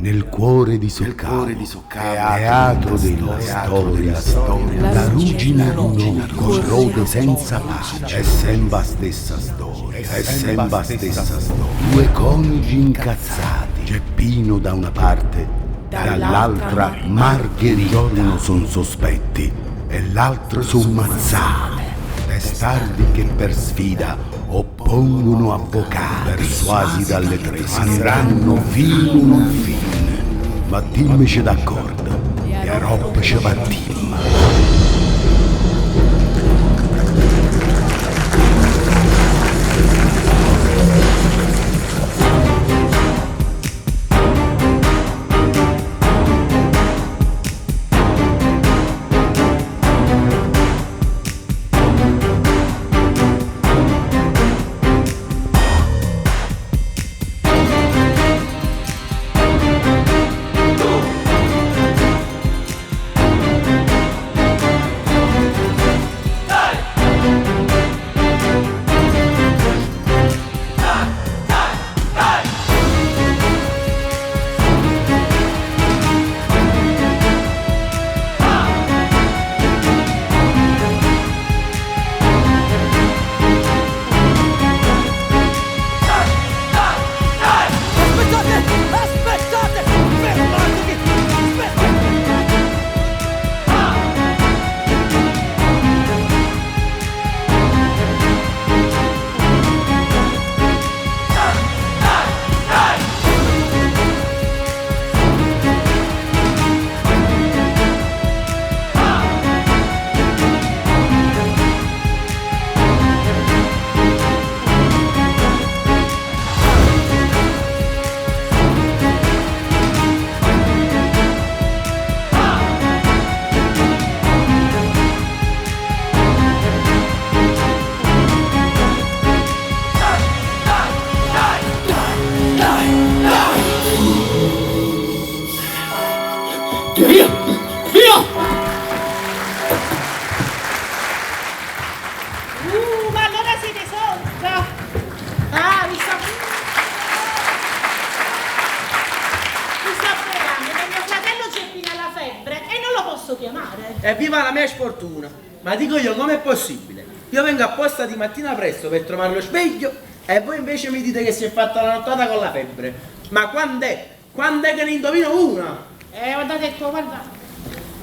Nel cuore di Soccavo, teatro della storia, la ruggine di un corrode senza pace, è sempre la stessa storia, è sempre la stessa storia. Due coniugi incazzati, Geppino da una parte, dall'altra Margherita. Un giorno son sospetti e l'altro son mazzate. Testardi che per sfida oppongono avvocati, persuasi dalle tre, andranno fino in fine. Ma dimmici d'accordo, e a roba ci partimmo. Aspettate! Aspettate! Fermatevi! Aspettate! Via! Via! Ma allora siete sotto! Ah, vi sto... Vi sto pregando che mio fratello Geppino ha la febbre e non lo posso chiamare. Evviva la mia sfortuna! Ma dico io, com'è possibile? Io vengo apposta di mattina presto per trovarlo sveglio e voi invece mi dite che si è fatta la nottata con la febbre. Ma quando è? Quando è che ne indovino una? Guardate qua, guardate.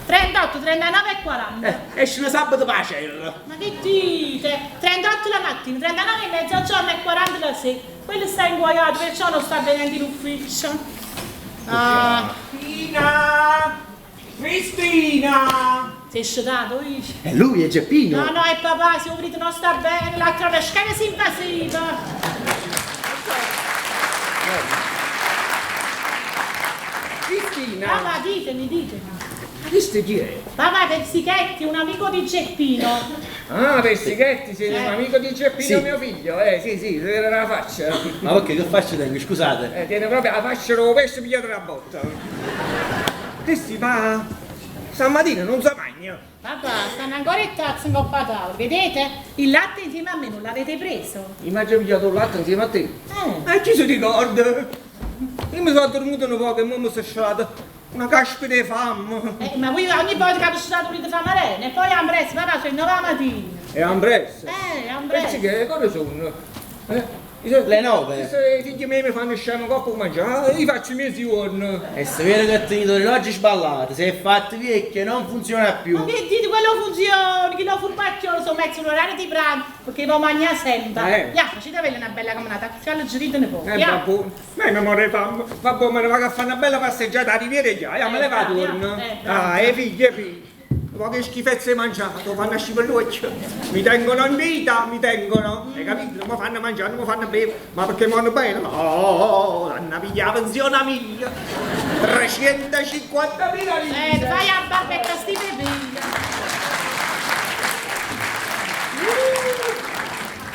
38, 39 e 40. Esce sabato pacella. Ma che dite? 38 la mattina, 39 e mezzogiorno e 40 la sera. Quello sta inguaiato, perciò non sta venendo in ufficio. Ah, Cristina! Cristina! sei scedato, io? È lui, è Geppino. No, no, è papà, se marito non sta bene, l'altra una scheda si invasiva. Cristina! Papà, ditemi, ditemi. Ma questo chi è? Papà, Persichetti, un amico di Geppino. Ah, Persichetti, siete Eh. un amico di Geppino, Sì. mio figlio? Sì, sì, tiene la faccia. Ma perché che faccia tengo? Scusate. Tiene proprio la faccia dove pesce pigliato la botta. Cristi, ma stamattina non si mangia. Papà, stanno ancora in tazza in coppa tavola, vedete? Il latte insieme a me non l'avete preso? Io mi ho pigliato il latte insieme a te. Eh. E chi si ricorda? Io mi sono addormito un poco e mo mi sono sciato una caspita di fame. Ma voi ogni volta che avete stato volete fare marena e poi ambrezza, papà, sono le 9 la mattina. E ambrezza? Ambrezza. Pensi che cosa sono? Le 9? Se i figli miei mi fanno scemo coppa mangiare, io faccio mezzogiorno. E se vede che ha tenuto l'orologio sballato, si è fatto vecchio e non funziona più. Ma che dite, quello funziona, chi lo furbacchione, sono mezzo l'orario di pranzo, perché poi mangia sempre. Ya, facete avere una bella camminata, che allo girite ne poco. Ya. Vabbè, ma io mi vorrei fame. Vabbè, me ne vado a fare una bella passeggiata a Riviera già, ya, me ne vado, Bravo, torno. bravo. Ah, e figli, e figli. Ma che schifezze hai mangiato, fanno schifo l'occhio. Mi tengono in vita, mi tengono. Hai capito? Non mi fanno mangiare, non mi fanno bere. Ma perché mi vanno bene? No, hanno pigliato la pensione mia. 350.000 lire. Fai a barbetta sti bebì.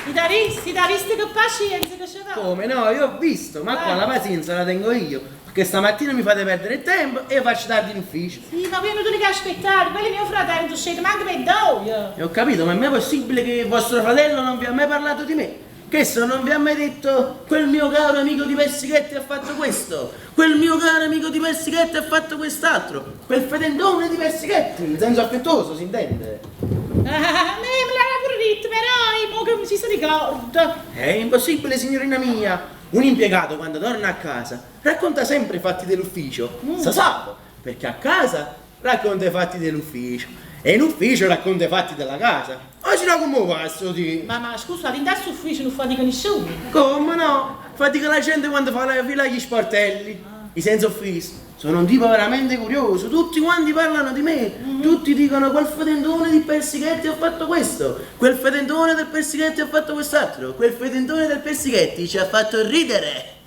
Ti dà visto, ti dà visto che pazienza che c'è da. Come no? Io ho visto, ma qua la pazienza la tengo io. Perché stamattina mi fate perdere il tempo e io faccio tardi in ufficio. Sì, ma voi non dovete aspettare, quello è mio fratello, tu scende manco per due. E ho capito, ma è mai possibile che vostro fratello non vi ha mai parlato di me? Che so, non vi ha mai detto quel mio caro amico di Persichetti ha fatto questo, quel mio caro amico di Persichetti ha fatto quest'altro, quel fedendone di Persichetti, in senso affettuoso si intende. Ah, me me l'aveva pure detto, però io mo che mi ci si ricorda. È impossibile, signorina mia. Un impiegato quando torna a casa racconta sempre i fatti dell'ufficio. Mm. Sa, perché a casa racconta i fatti dell'ufficio e in ufficio racconta i fatti della casa. Oggi no come passo di... Ma, ma scusa, in questo ufficio non fatica nessuno. Come no? Fatica la gente quando fa la fila agli sportelli. I senza offesa. Sono un tipo veramente curioso, tutti quanti parlano di me, mm. tutti dicono quel fedendone di Persichetti ha fatto questo, quel fedendone del Persichetti ha fatto quest'altro, quel fedendone del Persichetti ci ha fatto ridere.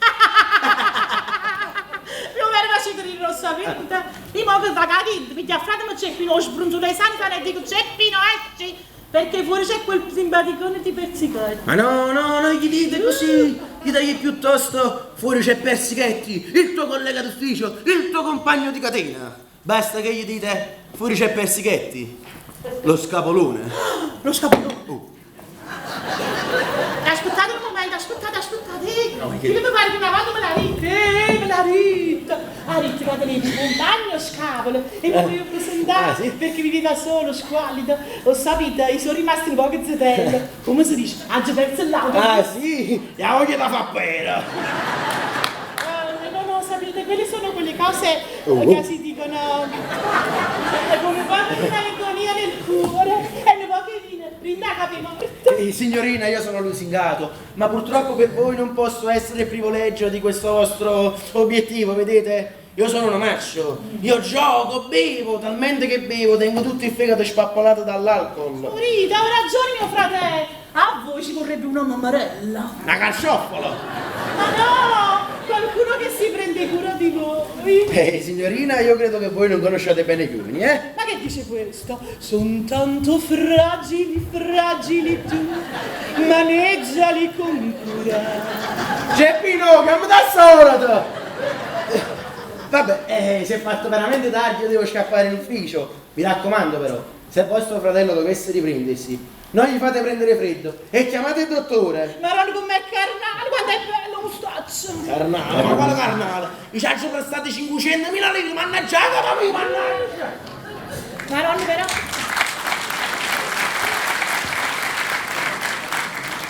Più o meno facete ridere, lo sapete. Io mo che da capito, mi frate Geppino, ho sbrunzolato i santane e dico Geppino esci, perché fuori c'è quel simpaticone di Persichetti. Ma no, no, non gli dite così, gli dai piuttosto fuori c'è Persichetti, il tuo collega d'ufficio, il tuo compagno di catena. Basta che gli dite fuori c'è Persichetti, lo scapolone. Lo scapolone? Oh. Aspettate un momento, aspettate, aspettate. No, che... Io mi pare che una volta me l'ha ritta, eh, me l'ha ritta. Ha detto che teneva un compagno scapolo e mi volevo presentare ah, sì? perché viveva solo, squallido. Ho sapito, io sono rimasto un po' zitella. Come si dice? Ha già perso l'auto. Ah sì? La voglia da fa pena. Uh, no, no, sapete, quelle sono quelle cose oh. che si dicono è come un po' di malinconia nel cuore e un po' che eh, signorina, io sono lusingato, ma purtroppo per voi non posso essere il privilegio di questo vostro obiettivo, vedete? Io sono un omaccio, io gioco, bevo, talmente che bevo, tengo tutto il fegato spappolato dall'alcol. Rita, ho ragione mio fratello, a voi ci vorrebbe una mammarella. Una carcioffola! Ma no, qualcuno che si prende cura di voi. Eh, signorina, io credo che voi non conosciate bene gli uomini, eh? Ma che dice questo? Son tanto fragili, fragili tu, maneggiali con cura. Geppino, chiama da sola! Vabbè, eh, si è fatto veramente tardi, io devo scappare in ufficio. Mi raccomando però, se vostro fratello dovesse riprendersi, non gli fate prendere freddo e chiamate il dottore. Ma non com'è carnale, quanto è bello mustaccio. Carnale, ma quale carnale? Mi ci hanno prestato 500.000 lire, mannaggia, ma mannaggia. Maronna però.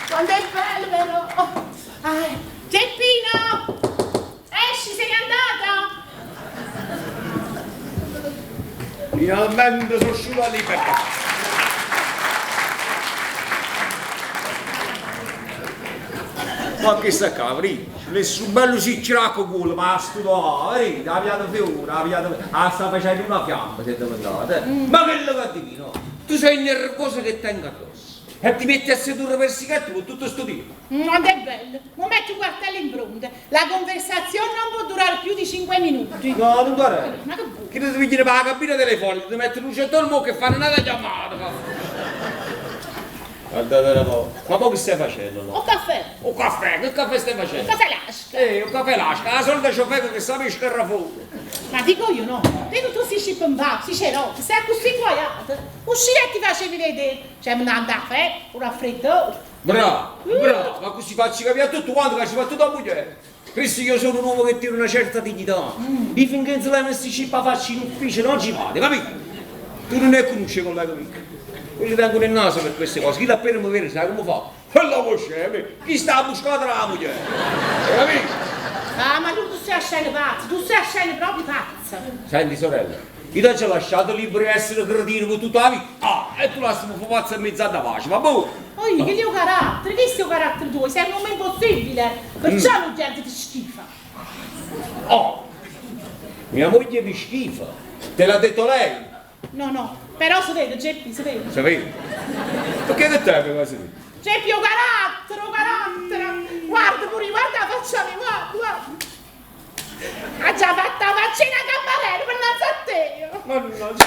Quanto è bello però. Ah, Geppino! Esci, sei andata? Finalmente sono uscito la libertà. Ma che sta qua, vedi? Nessun bello cicciacco culo, ma sto no, vedi? La piata fiora, la piata... Ah, sta facendo una fiamma, se domandate. Mm. Ma quello che divino, tu sei nervoso che tengo addosso. E ti metti a sedurre per sigarette con tutto sto tempo. Non è bello, mi metti un cartello in fronte. La conversazione non può durare più di 5 minuti. No, non durare. Ma che vuoi? Che ti devi per la cabina telefonica, ti metti luce attorno che fanno una chiamata. Guardate un po'. Ma poi che stai facendo? No? O caffè. O caffè, che caffè stai facendo? Un caffè lasca. Eh, un caffè lasca, la solita ciofeca che sa scarrafone. Ma dico io no, dico tu si scippamba, si c'era, sei così inguaiata. Uscire e ti facevi vedere. Cioè, non andava, eh, un raffreddore. Bravo, bravo, ma così facci capire a tutto quanto che ci fa tutta la moglie. Cristo, io sono un uomo che tiene una certa dignità. Mm. Io finché non se la si scippa faccia in ufficio non ci vado, capito? Tu non ne conosci collega mica. Quelli tengono il naso per queste cose. Chi l'appena mi vede sai come fa? Quella voce, chi sta a buscare la moglie? Capito? Ah, ma tu sei a scena pazza, tu sei a scena proprio pazza. Senti sorella, io ti ho lasciato libero di essere cretino con tutta la vita. Ah, e tu lasci un pazzo e mezza da pace, va buono? Oh, che è un carattere, che è un carattere tuo? Sei un uomo impossibile, perciò mm. la gente ti schifa. Oh, mia moglie mi schifa. Te l'ha detto lei? No, no, però si vede, Geppi, si vede. Si vede? Perché che te che si vede? Geppi, ho carattere, ho carattere. Guarda pure, guarda la faccia mia, guarda, guarda. Ha già fatto la faccina cammarera per non a te. Mannaggia,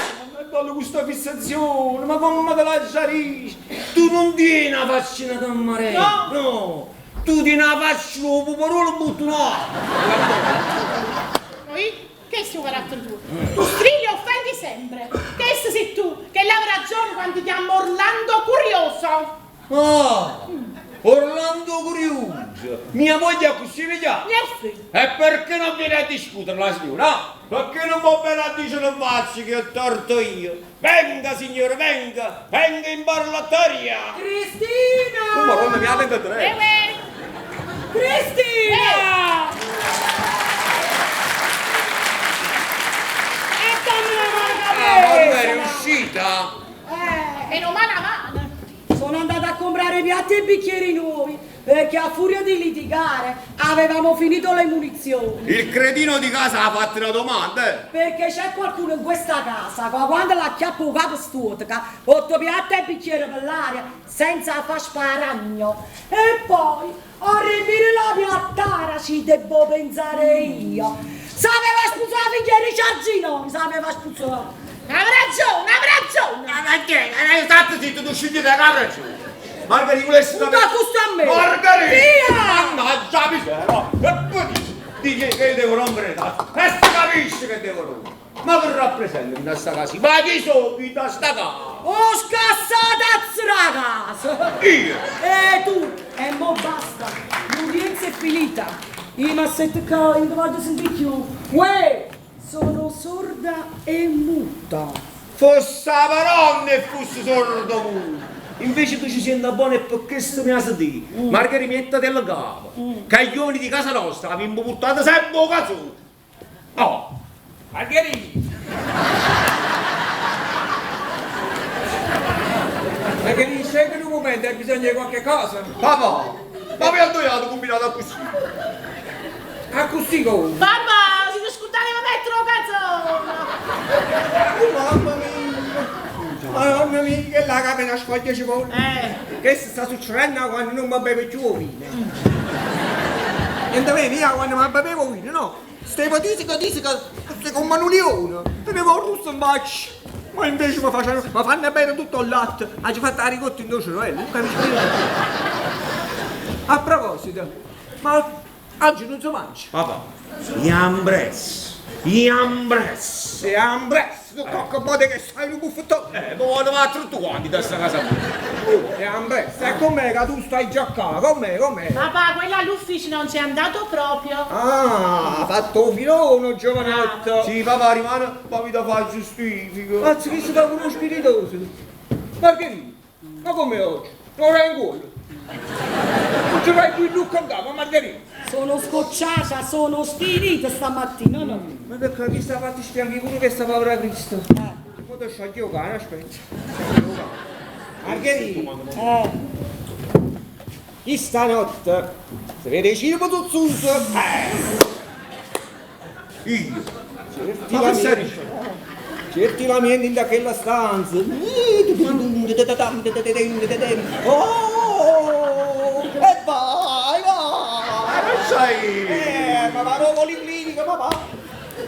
ma questa fissazione, ma come te la giarisci? Tu non tieni la faccina cammarera. No. No. Tu tieni la faccia, lo puparolo buttonato. Oi? Che è il suo carattere tuo? Tu strilli e offendi sempre. Che sei tu, che l'hai ragione quando ti chiamo Orlando Curioso. Oh! Orlando Curiuso, mia moglie accussì mi chiama? Gnorsì. E perché non viene a discutere la signora? Ah, perché non va bene a dicere in faccia che ho torto io? Venga signora, venga, venga in parlattoria! Cristina! Oh, Madonna, mi ha tentato Eh, lei. uè. Cristina! E dammi una mano Ah, ma tu a eri me! uscita? E non mano a mano. Sono andata a comprare piatti e bicchieri nuovi perché a furia di litigare avevamo finito le munizioni. Il cretino di casa ha fatto una domanda, eh? Perché c'è qualcuno in questa casa che quando la acchiappa un capo stuotica, otto piatti e bicchieri per l'aria senza far sparagno. E poi a riempire la piattara ci devo pensare io. Sapeva spusare la figlia di Ricciardino, sapeva spusare. Ha ragione, ha ragione. Ma che? State zitto, tu scendi da camera giù. Margherita, volessi Non t'accosta a me. Margherita! Via! Mannaggia miseria! E poi dice, dice che io devo rompere le tasse. E si capisce che devo rompere. Ma che rappresenta in questa casa? Ma chi sono in questa casa? Ho scassato la casa. Io! E tu, e mo basta, l'udienza è finita. Io mi assetto qua, io non voglio sentire più. Uè, sono sorda e muta. Fosse la maronna e fosse sordo muto. Invece tu ci senti buono e per questo mi ha di Margherita metta del capo. Che gli uomini di casa nostra abbiamo buttato sempre un cazzo. Oh! Margherita! Margherita, scegli un momento, hai bisogno di qualche cosa. Papà! Ma mi hanno combinato così? A così come? Papà, si scordava di mettere un calzone. Oh, mamma mia! Mamma mia, che la capena sfoglia ci vuole. Eh. Che sta succedendo quando non mi bevo più il vino? Niente bene, io quando mi bevevo il vino, no? Stavo disica, disica, come un leone, tenevo un russo in faccia. Ma invece mi facevano, mi fanno bere tutto il latte, ha già fatto la ricotta in due cervelli, non capisco niente. A proposito, ma oggi non si mangia. Papà, Iambres, Iambres. Se ambres, tu cocco botte che sei un buffettone. Ma vado a tutto quanti da sta casa mia. E ambres, e com'è che tu stai già qua? Com'è, com'è? Papà, quella all'ufficio non c'è andato proprio. Ah, ha fatto un filone, giovanotto. Sì, papà rimane, ma mi da fare giustifico. Mazza, che si fa con uno spiritoso? Margherita, ma come oggi? Non è in culo. Non ci vai più in lucca in capo, Margherita. Sono scocciata, sono sfinita stamattina, no? Ma perché chi sta fatto sfianchi pure che sta povera Cristo? Ma ti sciogli il cane, aspetta. Margherita, Eh, chi stanotte si vede il cinema tuzzuso. Io? Certi Ma che stai lamenti, dicendo? certi lamenti da quella stanza. Oh, e vai, vai. Non sai! Ma vado policlinica, papà.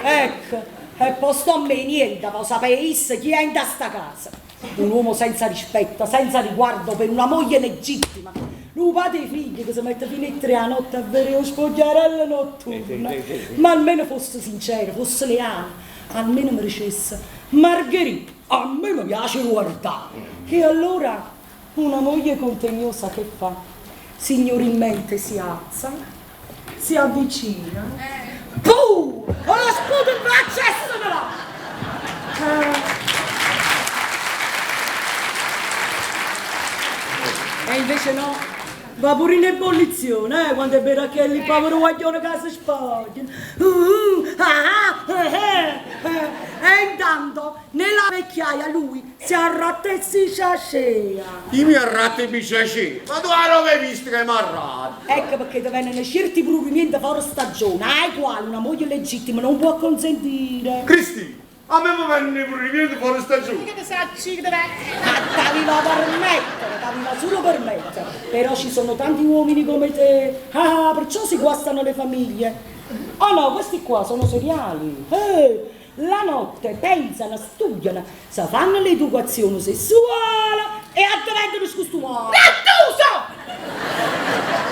ecco, e posto a me niente, ma sapesse chi è in sta casa. Un uomo senza rispetto, senza riguardo per una moglie legittima. Lui padre e i figli che si mette fino a tre a notte a vedere lo spogliarello notturno. Ma almeno fosse sincero, fosse leale, almeno mi dicesse Margherita, a me mi piace guardare. E allora una moglie contegnosa che fa? Signorilmente si alza, si avvicina, Puh! Ho lo sputo in braccio e se ne va! Eh. E invece no, va pure in ebollizione, eh, quando è vero che il povero guaglione che si spoglia. Ah, ah, eh, eh. E intanto, nella vecchiaia, lui si arratta e si ciacea. Io mi arratto e mi ciacea. Ma tu non hai visto che mi arratto? Ecco perché ti vengono certi provvedimenti fuori stagione, ai quali una moglie legittima non può consentire. Cristina, a me mi vengono i provvedimenti fuori stagione. Che te sacci, che te Ma t'aveva permettere, t'aveva solo permettere. Però ci sono tanti uomini come te. Ah, perciò si guastano le famiglie. Oh no, questi qua sono seriali. La notte pensano, studiano, si fanno l'educazione sessuale e diventano scostumati. Gattuso!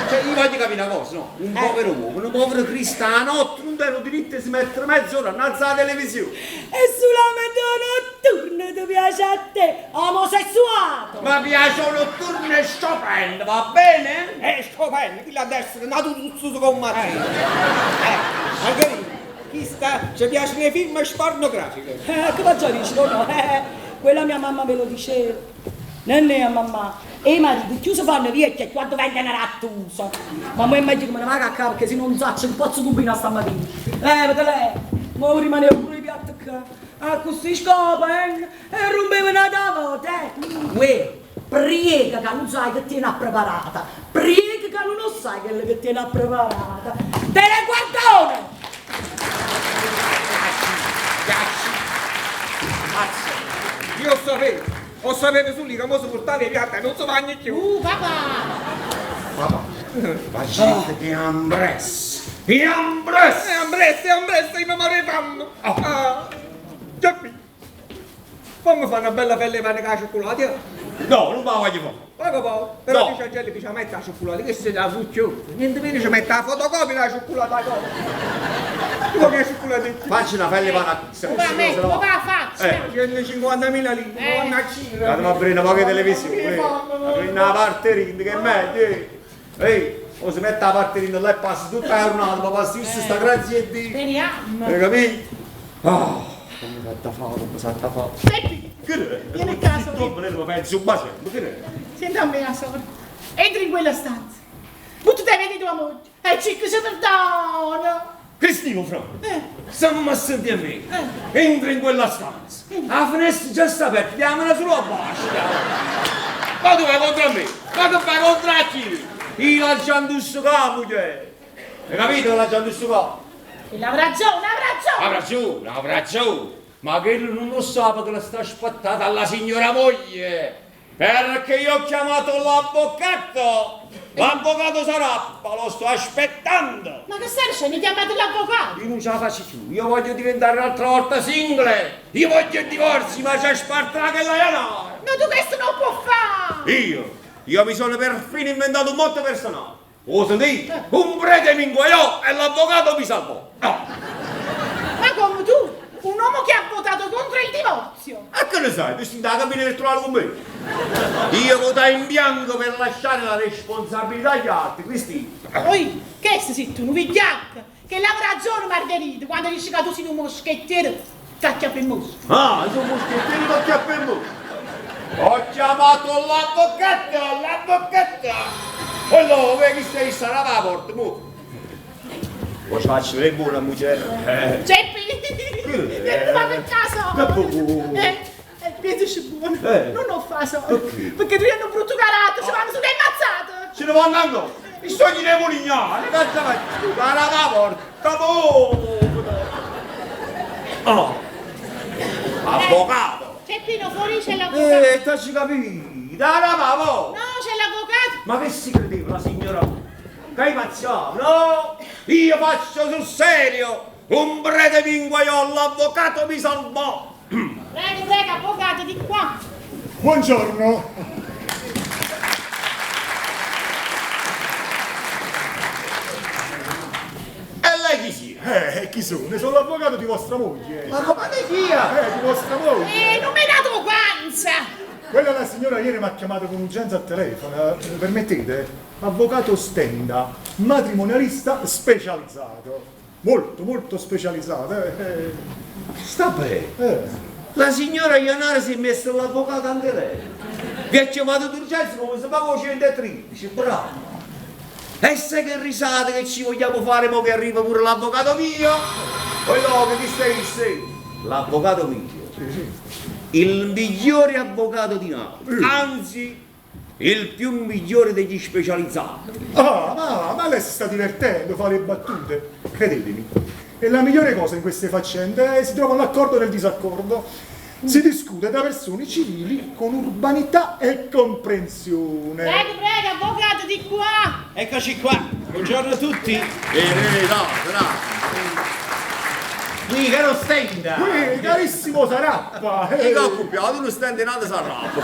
Cioè, io voglio capì una cosa, no? Un povero uomo, un povero Cristo, 'a notte nun tene 'o diritto 'e si mettere mezz'ora annanz' 'a televisione. E sulamente 'o notturno te piace a te, omosessuato! Me piace 'o notturno 'e Chopin, va bene? Eh, Chopin, chillo adda essere nato tuzzuso comm' a te. Eh, Margherita, chista ce piaceno 'e film spornografiche. Eh, che v'aggia dicere, o no? Eh, quella mia mamma me lo diceva. Nennè a mammà, 'e marite cchiù se fanno viecchie e cchiù addiventano rattuse. Ma mo è meglio che me ne vaco 'a ccà pecché si no nun saccio che pozzo cumbinà stammatina. Levate, leva! Mo rimanevo pure 'e piatte ccà. Accussì scopa, eh? E rumpevo n'ata vota, eh! Uè, priega ca nun sai che tiene appreparata. Priega ca nun 'o sai chello che tiene appreparata. Teleguardone! Io 'o ssapevo, 'O ssapevo sul' io ca mo si purtava 'e piatte e nun se magna cchiù. Uh, papà! Papà, facite che è ambress! È ambress! È ambress, è ambress, io me moro 'e famme! Ah. Geppì, famme fa' na bella fella 'e pane cu 'a cioccolata. No, nun m' 'a voglio fa'. Poco poco, però dice a gente che ci mette 'a cioccolata, che se la fucchiù. Niente meno ci mette 'a fotocopia della cioccolata 'a coppa. Tu che cioccolata? Facci una fella 'e pane a pizza. Come la metto? Come la faccio? 150.000 lire, ma vanno a cina. Andiamo a aprire una poca televisione. Aprire una parte rinde che è meglio. Ehi, o si mette la parte rinde là e passa tutta la giornata, ma passa giusto sta grazia di Dio. Speriamo. Hai capito? Ah, come s'ha da fare, come s'ha da fare. Peppi, Che è? Vieni a casa. Tu volevo pensi un bacetto, che è? Senti a me, la sora. Entra in quella stanza. Buttati ai piedi tua moglie. E Cicco si perdona. Cristino, fra, stiamo a sentire a me. Entra in quella stanza. La finestra già sta aperta, diamela solo a bacio. Ma tu vai contro a me? Ma che fai contro a chi? Io la già indussucato, moglie. Hai capito che la già indussucato? E l'avrà ragione, avrà ragione. Avrà ragione, avrà ragione. Ma quello non lo sa perché la sta aspettata alla signora moglie. Perché io ho chiamato l'avvocato. L'avvocato Sarappa, lo sto aspettando. Ma che stai dicendo? Hai chiamato l'avvocato? Io non ce la faccio più, io voglio diventare un'altra volta single. Io voglio il divorzio, ma c'è spartata che la janara. Ma tu questo non puoi fare. Io? Io mi sono perfino inventato un motto personale. Lo sentite? Un prete mi inguaiò e l'avvocato mi salvò. Ah. Ma come tu? Un uomo che ha votato contro il divorzio. E che ne sai? Tu stai in cabina elettorale con me. Io votai in bianco per lasciare la responsabilità agli altri, Cristina. Poi, che sei tu, un vigliacco? Che l'avrà ragione Margherita quando dice che tu sei un moschettiere, t'acchiappa il mosco. Ah, sono moschettiere che acchiappa il mosco. Ho chiamato l'avvocato, l'avvocato. Quello, vedi che stai sarà la porta, mo. Lo faccio vedere buona moglie. Geppi, vieni qua per casa. Che Eh, pensaci buono, non ho fatto perché tu hai un brutto carattere, ci vanno sulle ammazzate. Ce ne vanno ancora. I sogni dei mulignani, cazzo faccio? Guarda la porta, mo. Oh. Avvocato. Geppino, fuori c'è l'avvocato. Eh, ti capito, dai la No, c'è l'avvocato. Ma che si credeva la signora? Che hai pazziato, no? Io faccio sul serio! Un prete mi inguaiò, l'avvocato mi salvò! Prego, prego, avvocato, di qua. Buongiorno. E lei chi sia? Chi sono? Sono l'avvocato di vostra moglie. Ma come di chi è? Di vostra moglie. Non mi hai dato panza. Quella la signora ieri mi ha chiamato con urgenza al telefono. Permettete? Avvocato Stenda, matrimonialista specializzato. Molto, molto specializzato. Sta bene. La signora Ianara si è messa l'avvocato anche lei. Vi ha chiamato d'urgenza come se fa 113. Bravo. E sai che risate che ci vogliamo fare mo che arriva pure l'avvocato mio? Quello che ti stai dicendo? L'avvocato mio. Il migliore avvocato di Napoli. Anzi, il più migliore degli specializzati. Ah, ma lei si sta divertendo a fare battute, credetemi. E la migliore cosa in queste faccende è si trova l'accordo nel disaccordo. Si discute da persone civili con urbanità e comprensione. Prego, prego, avvocato, di qua. Eccoci qua, buongiorno a tutti. No, no. Qui, caro Stenda. Qui, carissimo Sarappa. Io ho copiato, non stende nada Sarappa.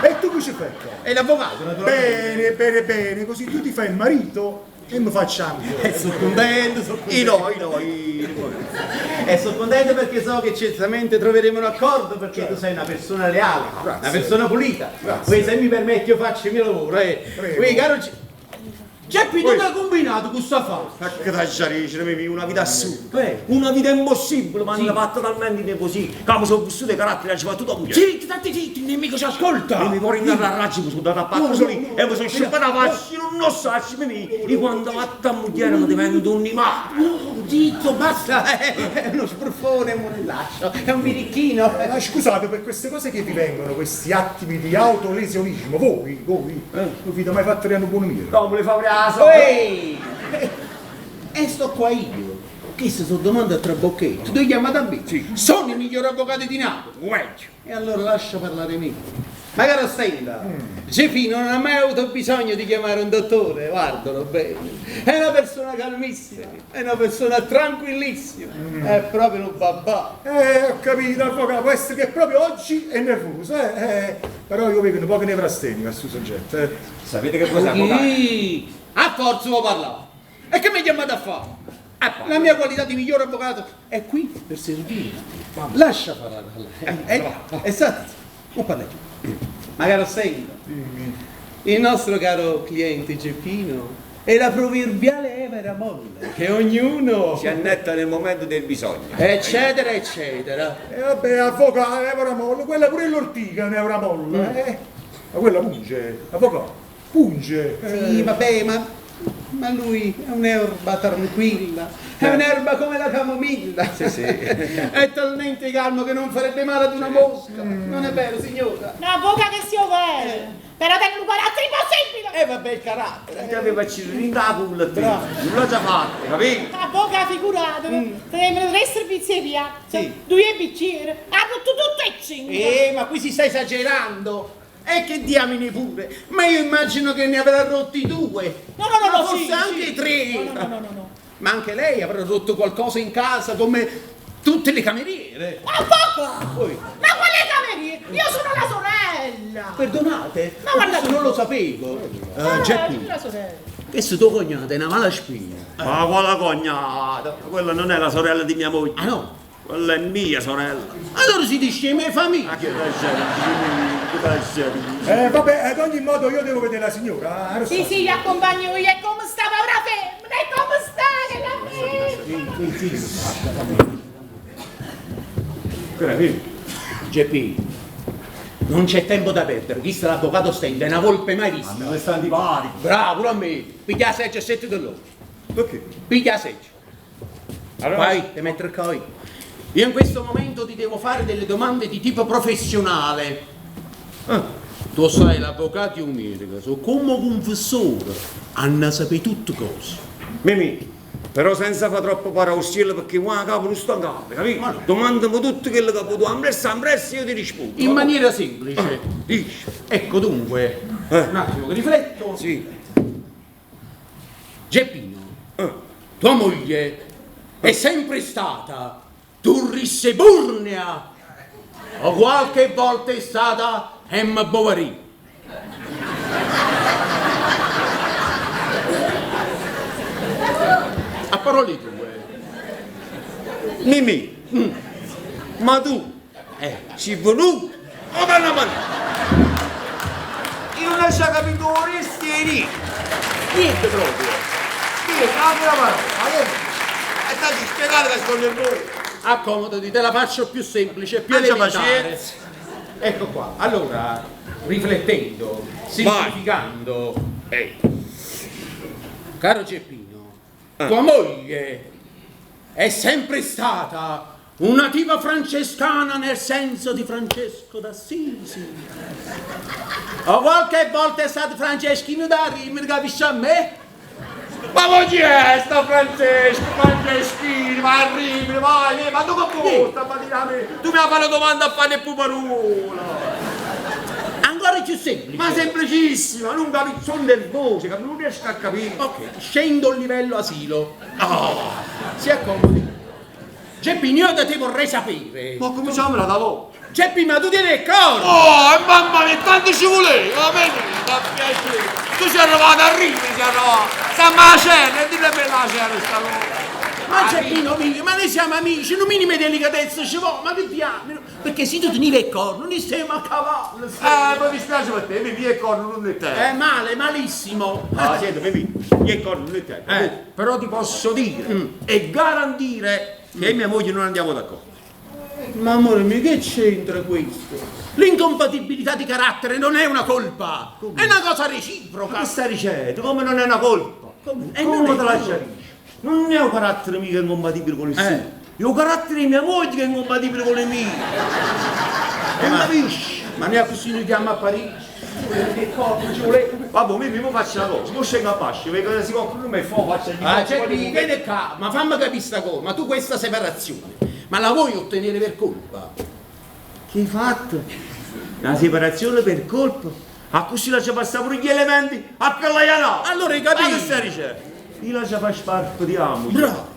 E tu che ci fai qua? È l'avvocato, naturalmente. Bene, bene, bene, così tu ti fai il marito e mi faccio la moglie. E sono contento, sono contento. Io no, io no, io no. E sono contento perché so che certamente troveremo un accordo perché tu sei una persona leale, una persona pulita. Poi se mi permetti io faccio il mio lavoro. Eh. Prego. Ui, caro Ge- Geppi, tu che hai combinato questa fa? Ma che t'aggia Mimì, una vita assurda. Eh. Una vita impossibile, ma hanno fatto talmente così. Che mi sono vissuto i caratteri, ci fatto tutto. Zitto, state zitto, il nemico ci ascolta. E mi vorrei andare a raggio, mi sono dato a patto solo lì, e mi sono sciupata la faccia, io non lo so, Mimì, e quando vado a moglie mi divento un animale. No, zitto, basta. È uno sbruffone, è un monellaccio, è un birichino. Ma scusate, per queste cose che vi vengono, questi attimi di autolesionismo, voi, voi, non vi avete mai fatto un buon mio. No, me le fa aprire la sola. Ehi! E sto qua io. Queste sono domande a trabocchetto. Tu chiamate a me? Sì. Sono il miglior avvocato di Napoli. E allora lascia parlare me. Ma caro senta, Geppino non ha mai avuto bisogno di chiamare un dottore, guardalo bene. È una persona calmissima, è una persona tranquillissima, è proprio un babà. Ho capito, avvocato, può essere che proprio oggi è nervoso, però io vedo un po' che nevrastenica sto soggetto, eh. Sapete che cos'è, avvocato? Sì, a forza vuoi parlare. E che mi chiamate a fare? La mia qualità di miglior avvocato è qui per servirti. Lascia parlare. Esatto. Non parla più. Ma caro senta, il nostro caro cliente Geppino è la proverbiale evera molle che ognuno, Si annetta nel momento del bisogno. eccetera, eccetera. E vabbè, avvocato, evora molle, quella pure l'ortica è un'evora molle, eh. Ma quella punge, avvocato, punge. Sì, vabbè, ma lui è un'erba tranquilla, è un'erba come la camomilla. Sì, sì. È talmente calmo che non farebbe male ad una mosca. Non è vero, signora? Una bocca che si ovvero. Però tiene un carattere impossibile. E vabbè, il carattere. Ti aveva cirrinta la culla, te. Non l'ho già fatta, capito? La bocca figuratevi. Tenevano tre servizi di piazza, Sì. due bicchieri, ha rotto tutto e cinque. Ma qui si sta esagerando. E che diamine pure. Ma io immagino che ne avrà rotti due. No, no, no, Ma no, forse sì, anche sì. tre. No, no, no, no, no. Ma anche lei avrà rotto qualcosa in casa come tutte le cameriere. Ma poco! Poi, Ma quale cameriere? Io sono la sorella! perdonate, Ma guarda- questo non lo sapevo. Ah, Geppi, sono la sorella. questo tuo cognato è una mala spina. Ma quella cognata? Quella non è la sorella di mia moglie. Ah no? Quella è mia sorella. Allora si dice mia famiglia. Che tragedia, Eh, vabbè, ad ogni modo io devo vedere la signora. eh, Sì, sì, vi accompagno io. E come sta, povera femmina? E come sta che la femmina? Geppi, non c'è tempo da perdere. Chi sta l'avvocato stende, è una volpe mai vista. Dove stanno antipatico? Bravo, pure a me. Piglia la seggia e sette loro. Perché? Piglia la seggia. Allora- Vai, ti metto qua io. Io in questo momento ti devo fare delle domande di tipo professionale. Ah. Tu sai, l'avvocato medico, sono come confessore, hanno sapere tutte cose. Mimì, però senza fare troppo paraussillo perché qua capo non sto in capo, capito? Domandami tutto quello che tu ambressa, ambressa io ti rispondo. In maniera semplice. Dici? Ecco dunque, un attimo che rifletto. Sì. Geppino, tua moglie è sempre stata turrisseburnea o qualche volta è stata Emma Bovary. A parole tue. Mimì, ma tu ci venuto o da una mano? Io non ho capito resti Niente proprio. Io apro la mano, ma come? E ti spiegato che sono nervoso. Accomodati, te la faccio più semplice, più Abbia elementare. pazienza. Ecco qua. Allora, riflettendo, semplificando, Ehi. caro Geppino, tua moglie è sempre stata una tipa francescana nel senso di Francesco d'Assisi. O qualche volta è stato Franceschino da Rimini, capisci a me? Ma poi chi è sta Francesco, Franceschino, ma arrivi, vai, ma tu che porta, ma dire a me? Tu mi hai fatto una domanda a fare il puparuolo. Ancora più semplice. Ma semplicissima, non capisco, sono nervoso, cap- non riesco a capire. Ok, scendo il livello asilo. Ah, si accomodi. Geppino, io da te vorrei sapere. Ma cominciamo n'ata vota. Geppi, ma tu tieni 'e corna! Oh, e mamma mia, tanto ci voleva! Va bene, fa piacere. Tu sei arrivato a Rimini, sei arrivato. Stiamo a cena, e dille per la cena sta cosa. Ma Geppino mio, ma noi siamo amici, un minimo di delicatezza ci vuole, ma che diamine? Perché se tu tenivi 'e corna, noi stiamo a cavallo. Mi dispiace per te, mi e corna non è te. Male, malissimo. Ah, senti, Mimì, io e corna non è te. Però ti posso dire e garantire che mia moglie non andiamo d'accordo. Ma amore mio, che c'entra questo? L'incompatibilità di carattere non è una colpa, è una cosa reciproca. Ma che stai dicendo? Come non è una colpa? Come? Come Non è te la colpa. dici? Non è un carattere mio che è incompatibile con il suo. È un carattere di mia moglie che è incompatibile con il mio. Non capisci? Ma noi così noi andiamo a Parigi. Che corpo ci voleva? Vabbè, mi mi faccio una cosa, mo scendo a Pasci, vedo che si compra me fa, faccio gli Ah, cioè, vieni qua, ma fammi capire sta cosa, ma tu questa separazione, ma la vuoi ottenere per colpa? Che hai fatto? Una separazione per colpa? A così lascia passare pure gli elementi a quella no! Allora hai capito? Ma che stai dicendo? Io lascia fare sparpetiamo. Bravo!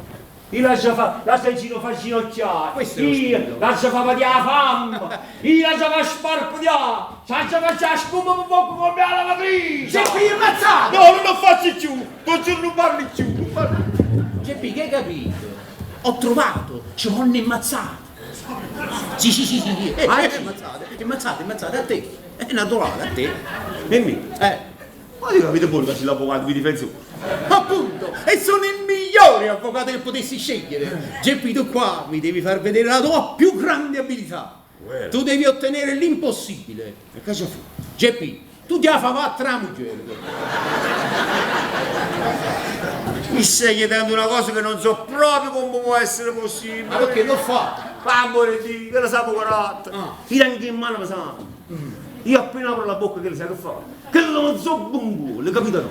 Io lascia fa, lascia il giro fa ginocchiare. Questo è lo Io spirito. lascia fa patire la fame. Io lascia fa sparpetiare. Lascia faccia la spuma un po' come la lavatrice. Geppi, ammazzato! No, non lo faccio più. Non non parli più. Non parli più. Geppi, che hai capito? Ho trovato, ci vogliono ammazzate. Sì, sì, sì, sì, sì. Ammazzate, ammazzate, ammazzate, a te. È naturale, a te. Mimmi, ma io capite pure che c'è l'avvocato di difensore. Appunto, e sono il migliore avvocato che potessi scegliere. Geppi, tu qua mi devi far vedere la tua più grande abilità. Tu devi ottenere l'impossibile. E che c'è fu? Geppi, tu ti fa battere la moglie. Mi stai chiedendo una cosa che non so proprio come può essere possibile. Ma perché l'ho fatto? Amore di, che lo sa carattere. Ah. Io anche in mano pesante. Io appena apro la bocca che lo sai che fa? Che non so buon culo, capito no?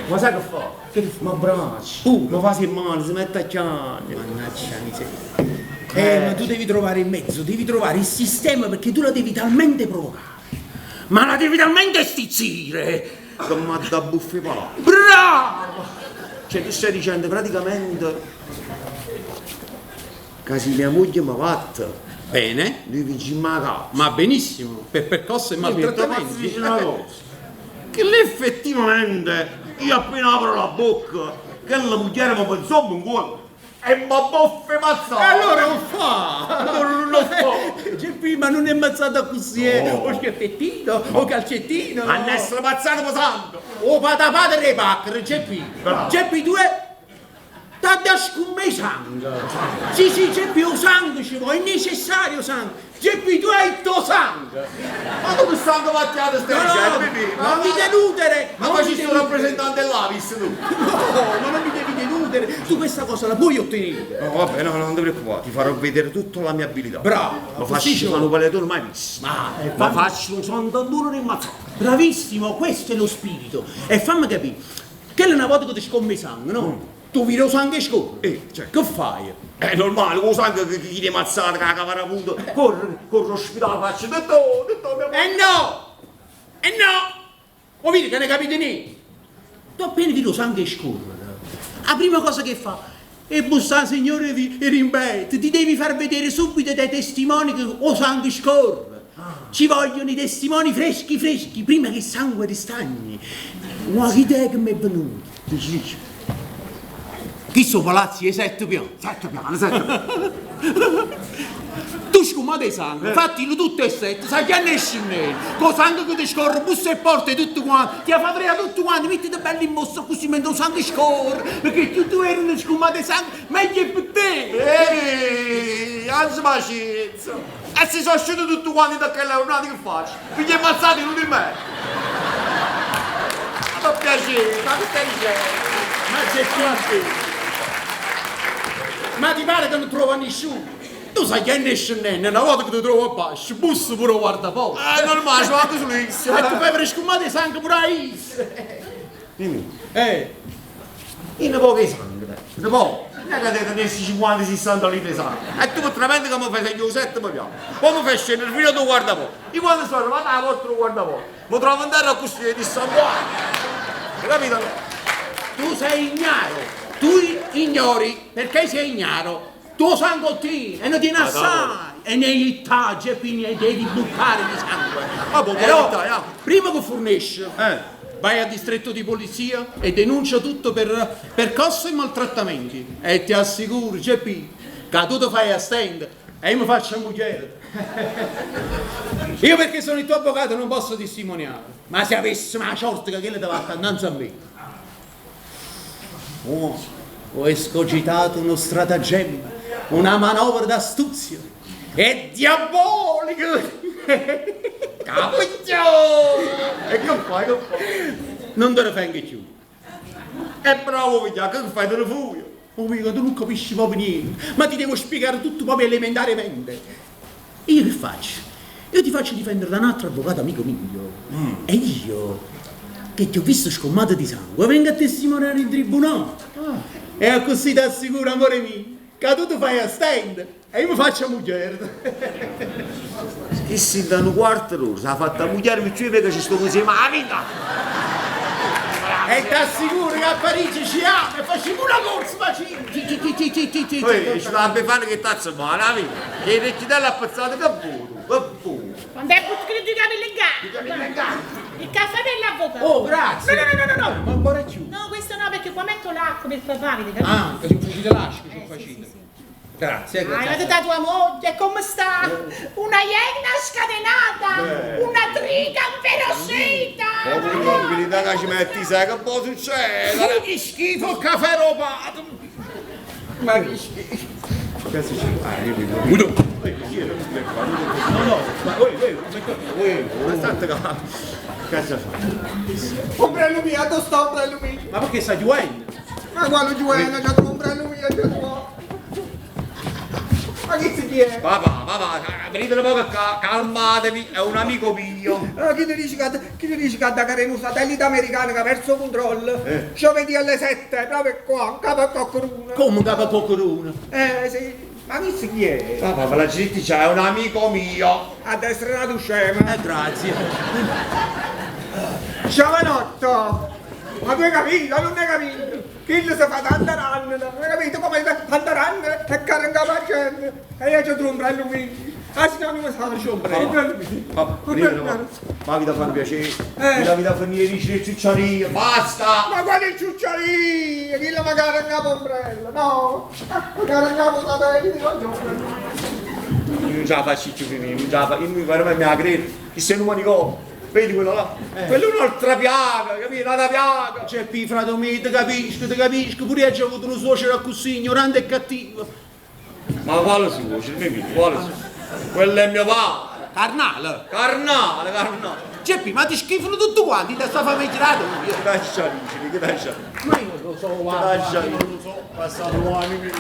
Ma sai che fa? Che fa? Ma abbraccia, mi fa in mano, si mette a chiamare. Mannaggia miseria. Ma tu devi trovare il mezzo, devi trovare il sistema perché tu la devi talmente provocare. Ma la devi talmente stizzire. Che mi ha da buffi palate. Bravo! Cioè tu stai dicendo praticamente che se mia moglie mi batte, Bene, noi vinciamo la causa. ma benissimo, per percosse e maltrattamenti. Dice una cosa, che l'effettivamente io appena apro la bocca, che la moglie mi pensò un culo e mi boffe mazzata. E allora non fa! Allora non lo fa. Geppi, ma non è ammazzata così, eh? O schiaffettino, o calcettino. Ma ne essere mazzato pesante. O patapata e pacchere, Geppi. Bravo. Geppi, tu è... T'ha da scumme sangue. Sì, sì, Geppi, o sangue ci vuole, è necessario sangue. Geppi, tu hai il tuo sangue. Ma tu mi stanno macchiando stai No, dicendo, no, Mimì? non mi deludere! Ma non poi mi ci sono deludere. rappresentante dell'Avis tu. No, ma non mi devi deludere! Tu questa cosa la puoi ottenere! No, vabbè, no, non ti preoccupare, ti farò vedere tutta la mia abilità. Bravo, Ma così ci faccio vuole. un paletone mai visto. Ma, Ma faccio un sant'anduro di mazzato. Bravissimo, questo è lo spirito. E fammi capire, che è una volta che ti scomme il sangue, no? Tu vedi lo sangue scorre. Certo. Che fai? È normale, con sangue che chi ti mazzata, che la cavara punto, corro, corro all'ospedale, faccio tutto, tutto, mia Eh no! Eh no! O vedi che ne capite niente? Tu appena vedi lo sangue scorrere, la prima cosa che fa è bussare signore di rimpetto, ti devi far vedere subito dai testimoni che o sangue scorre. Ci vogliono i testimoni freschi freschi, prima che il sangue ristagni. Ma che idea che mi è venuta? Dici, dici. Chi sono palazzi ai sette piani? Sette piani, sette piani. Tu scumate sangue, fattilo tutte e sette, sai che ne scende? Con sangue che ti scorre, bussa e porta tutto quanto, ti fa vedere tutto quanto, mettiti bello in mostra così mentre il sangue scorre, perché più tu eri scumate sangue, meglio è per te! Ehi, anzi pazienza. E si sono usciti tutti quanti da quella giornata che faccio? Figli ammazzati non di me. Ma mi piacere, ma che stai dicendo? Ma c'è più Ma ti pare che non trova nessuno? Tu sai che ne scende, una volta che ti trovo a basso, busso pure guarda poco. È normale, sono anche sull'X. E tu fai per scumate sangue pure a Is. Dimmi. Eh. Io ne poco di sangue, ne poco. Non è che tenessi 50-60 litri di sangue. E tu veramente che mi fai segno settimo piano. Poi mi fai scendere fino a tu guarda poco. Io quando sono arrivato alla porta lo guarda poco. Mi trovo in terra così di sanguare. Capito? Tu sei ignaro, tu ignori perché sei ignaro. Tu 'o sangue 'o tieni e ne tieni assai e ne jittà Geppì ne devi buttare di sangue. Però prima che furnesce vai al distretto di polizia e denuncia tutto per percosse e maltrattamenti e ti assicuro Geppì ca tu te fai 'a stand e io me faccio 'a mugliera. Io perché sono il tuo avvocato non posso testimoniare, ma se avessimo 'a ciorta ca chella te vatte annanze a me. Mo ho escogitato uno stratagemma, una manovra d'astuzia e diabolica! Capito! E che fai, che fai? Nun te ne fengo cchiù. E bravo figlio, che fai, te ne fui? Oh amico, tu nun capisci proprio niente, ma ti devo spiegare tutto proprio elementaremente. Io che faccio? Io ti faccio difendere da un altro avvocato amico mio. E io, che ti ho visto scommato di sangue, vengo a testimoniare in tribunale. E accussì t'assicuro, amore mio, ca tu te fai 'a stand e io me faccio 'a mugliera. Chisto 'int'a nu quarto d'ora s'ha fatta 'a mugliera picciò io veco ci sto insieme 'a vita. E t'assicuro che a Parigi ci amo e facimmo una corsa, facimmo. Ti ti ti ti ti ti ti. Poi ci la Befana che tazza male, 'a vita. Che recchitella appezzata che vuoi tu, che vuoi? Quando è brutto che due capelli in gamba. Il caffè per l'avvocato. Oh, grazie. No, no, no, no, no, no. Ma ancora più. No, questo no, perché qua metto l'acqua per papà, avete capito? Ah, che ci facite l'asco, ci facite. Grazie, Hai grazie. dato da tua moglie, come sta? Una iena scatenata, una triga inferocita. Con tranquillità che ci metti, sai che può succedere? Che schifo il caffè rubato. Ma che schifo. Che succede? Ah, io vedo. No, no, ma voi, voi, voi, ma state calmo. Cazzo fa? Ombrello mio, dove sta ombrello mio? Ma perché sta chiudendo? Ma quale giuena, c'è tu ombrello mio, c'è tu. Ma chi si chi è? Papà, papà, venite un poco qua, calmatevi, è un amico mio. Allora, chi ti dice che, chi ti dice che da care un satellite americano che ha perso controllo? Eh. Giovedì alle 7, proprio qua, in capo a qualcuno. Come in capo a qualcuno? Eh sì, ma chi si chi è? Papà, ve la gente c'è, è un amico mio. A destra nato scema. Grazie. Giovanotto! Ma tu hai capito, non hai capito? Chi si fa tanta ranna, non hai capito come tanta ranna e carica la gente? E io c'ho l'ombrello mio. Ah, se no non mi sa l'ombrello mio. Papà, venite un poco. Ma vi da fare un piacere, vi la vi da finire di dire ciucciaria, basta! Ma quale ciucciaria? Chi la magari in capo ombrello? No, magari in capo satellite, non c'è ombrello. Io non ce la faccio più, non ce la faccio, io mi veramente mi la credo, chi sei un manicomio, vedi quello là? Quello è un'altra piaga, capito? Un'altra piaga! Geppi, frate mio, ti capisco, ti capisco, pure io ho avuto un suocero così ignorante e cattivo. Ma quale suocero, mio figlio, quale suocero? Quello è mio padre! Carnale! Carnale, carnale! Geppi, ma ti schifano tutti quanti da sta famiglia tua! Che lascia dicere, che lascia? Ma io non lo so, guarda, Lascia io non lo so. Passato anni.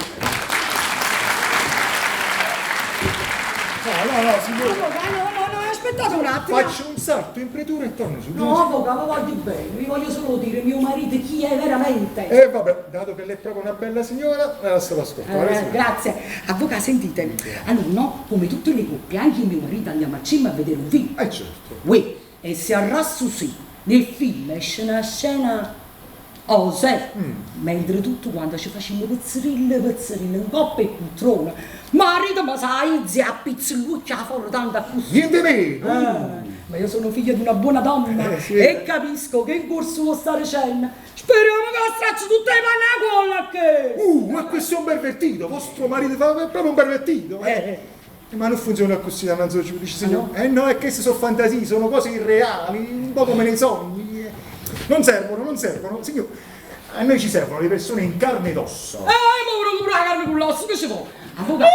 No, no, no, signore. Avvocato, no, no, no, aspettate un attimo. Faccio un salto in pretura e torno subito. No, avvocato, voglio bene, vi voglio solo dire mio marito chi è veramente. E vabbè, dato che lei è proprio una bella signora, la lascio ascoltare. Eh, signora. grazie. Avvocato, sentite, allora no, come tutte le coppie, anche io e mio marito andiamo al cinema a vedere un film. Eh certo. Uè, e se arrasso sì, nel film esce una scena osè, mentre tutto quanto ci facciamo pezzerille, pezzerille, un coppa e poltrona. Marito, ma sai, zia, pizzulluccia fuori tanto così. Niente meno. Eh, ma io sono figlia di una buona donna Eh, sì. e capisco che in corso può stare cena. Speriamo che straccio tutte le panne a colla che... Ma questo è un pervertito, vostro marito fa è proprio un pervertito. Eh. Ma non funziona così davanti al giudice, signore. Eh no, è che queste sono fantasie, sono cose irreali, un po' come nei sogni. eh. Non servono, non servono, signore. A noi ci servono le persone in carne ed ossa. Eh, ma volevo pure la carne con l'osso, che ci vuole? Avvocato, mi-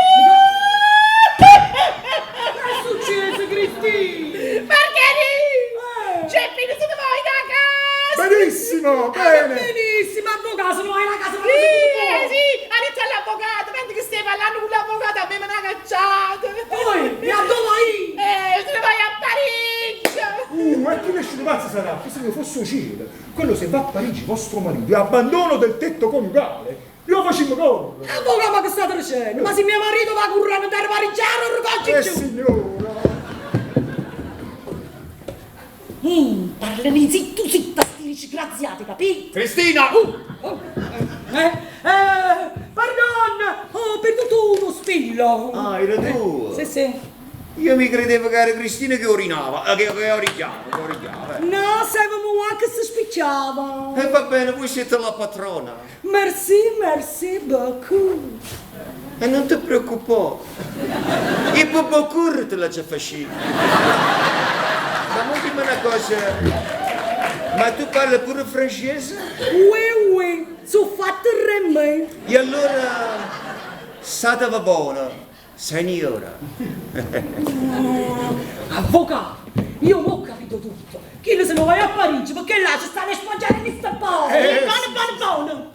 Che è successo, Cristina? Margherita! Geppino, se ne vai da casa! Benissimo, bene. Benissimo, avvocato, se ne vai da casa, ma Sì, non eh, sì, ha detto all'avvocato, mentre che stai parlando con l'avvocato a me me l'ha cacciato. Poi, e a dove vai? Eh, se ne vai a Parigi! Ma chi esce di pazzo sarà? Che se io fosse cielo, quello se va a Parigi, vostro marito, è abbandono del tetto coniugale. Io faccio correre. Avvocato, ma che state dicendo? Ma se mio marito va a curare andare a Parigi, non ricogli Eh più! signora. Parlane zitto, zitta, sti disgraziati, capito? Cristina! Oh, pardon! Oh, Ho perduto uno spillo. Ah, eri tu? Sì, sì. Io mi credevo che era Cristina che orinava, che, che origliava, che origliava. No, serve mo che si spicciava. E va bene, voi siete la patrona. Merci, merci beaucoup. E non ti preoccupare. Il beaucoup te l'ha già facito. Ma mo dimmi una cosa. Ma tu parli pure francese? Oui, oui, sono fatto re me. E allora, state va buona, signora. Avvocato, io mo ho capito tutto. Chi se ne va a Parigi perché là ci stanno a sfoggiare gli stapponi. Buono, buono, buono.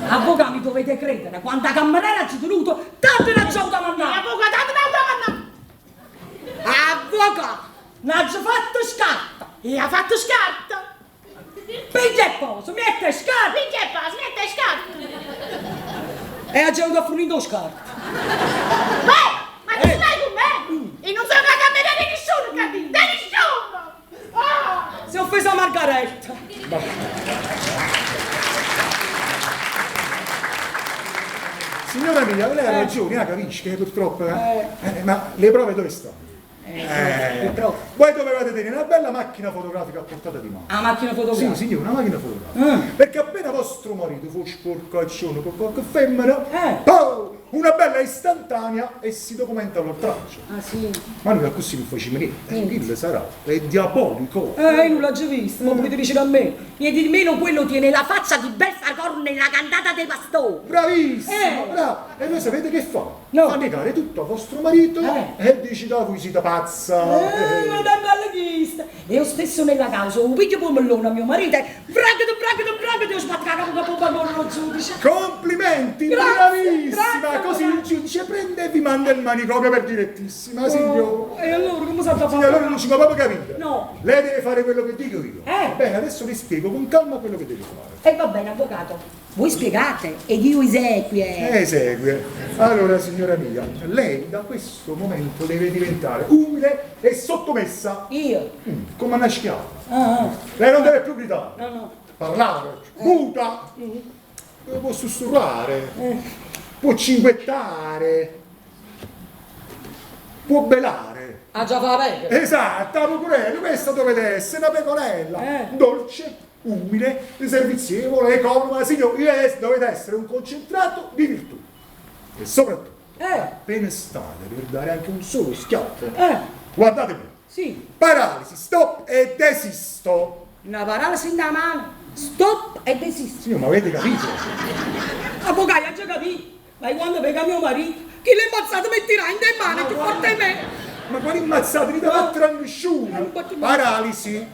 Avvocato, mi dovete credere, quando la cameriera ci tenuto, tanto ne ha già avuto mandare. Avvocato, tanto ne ha avuto Avvocato, ne ha già fatto scarta. E ha fatto scarta. Piglia e posa, mette scarta. Piglia e posa, mette scarta. E ha già avuto a fornire scarta. Beh, ma tu stai con me? E non sono la cameriera di nessuno, capito? Di nessuno! Ah! Si è offesa Margaretta. Signora mia, lei ha ragione, ah, capisci che purtroppo... ma le prove dove stanno? Purtroppo. Voi dovevate tenere una bella macchina fotografica a portata di mano. La macchina fotografica? Sì, signora, una macchina fotografica. Perché appena vostro marito fu sporcaccione con qualche femmina, poi una bella istantanea e si documenta l'oltraggio. Ah sì? Ma noi così non facciamo niente. Quello sarà, è diabolico. Io non l'ho già visto, ma volete dire a me? Niente di meno quello tiene la faccia di Belfacorno nella cantata dei pastori. Bravissima, brava. E voi sapete che fa? No. Fa negare tutto a vostro marito e dice da voi siete pazza. Ma da bella chista. E io stesso nella causa, un piglio pomellone a mio marito e bracchete, bracchete, bracchete, io sbatto la capo capo con lo giudice. Complimenti, Grazie, bravissima! grazie, Così il giudice prende e vi manda il manicomio per direttissima, signora. E allora come sa da Signora, allora non ci va proprio capito. No. Lei deve fare quello che dico io. Bene, adesso vi spiego con calma quello che deve fare. E va bene, avvocato. Voi spiegate ed io esegue. Esegue. Allora, signora mia, lei da questo momento deve diventare umile e sottomessa. Io? Come una schiava. Ah, ah. Lei non deve più gridare, No, no. parlare, muta. Può sussurrare, può cinguettare, può belare. Ah, già fa la pecora. Esatto, la pecorella, questa dovete essere una pecorella, dolce, umile, servizievole, economa, signori, dovete essere un concentrato di virtù. E soprattutto, appena state per dare anche un solo schiaffo, guardate me, Sì. paralisi, stop e desisto. Una paralisi in mano, stop e desisto. Signor, ma avete capito? Avvocato, ha già capito. Ma quando pega mio marito, chi l'ha ammazzato mi tira in mano, più forte di me. Ma quali ammazzate, non battere a nessuno. Paralisi,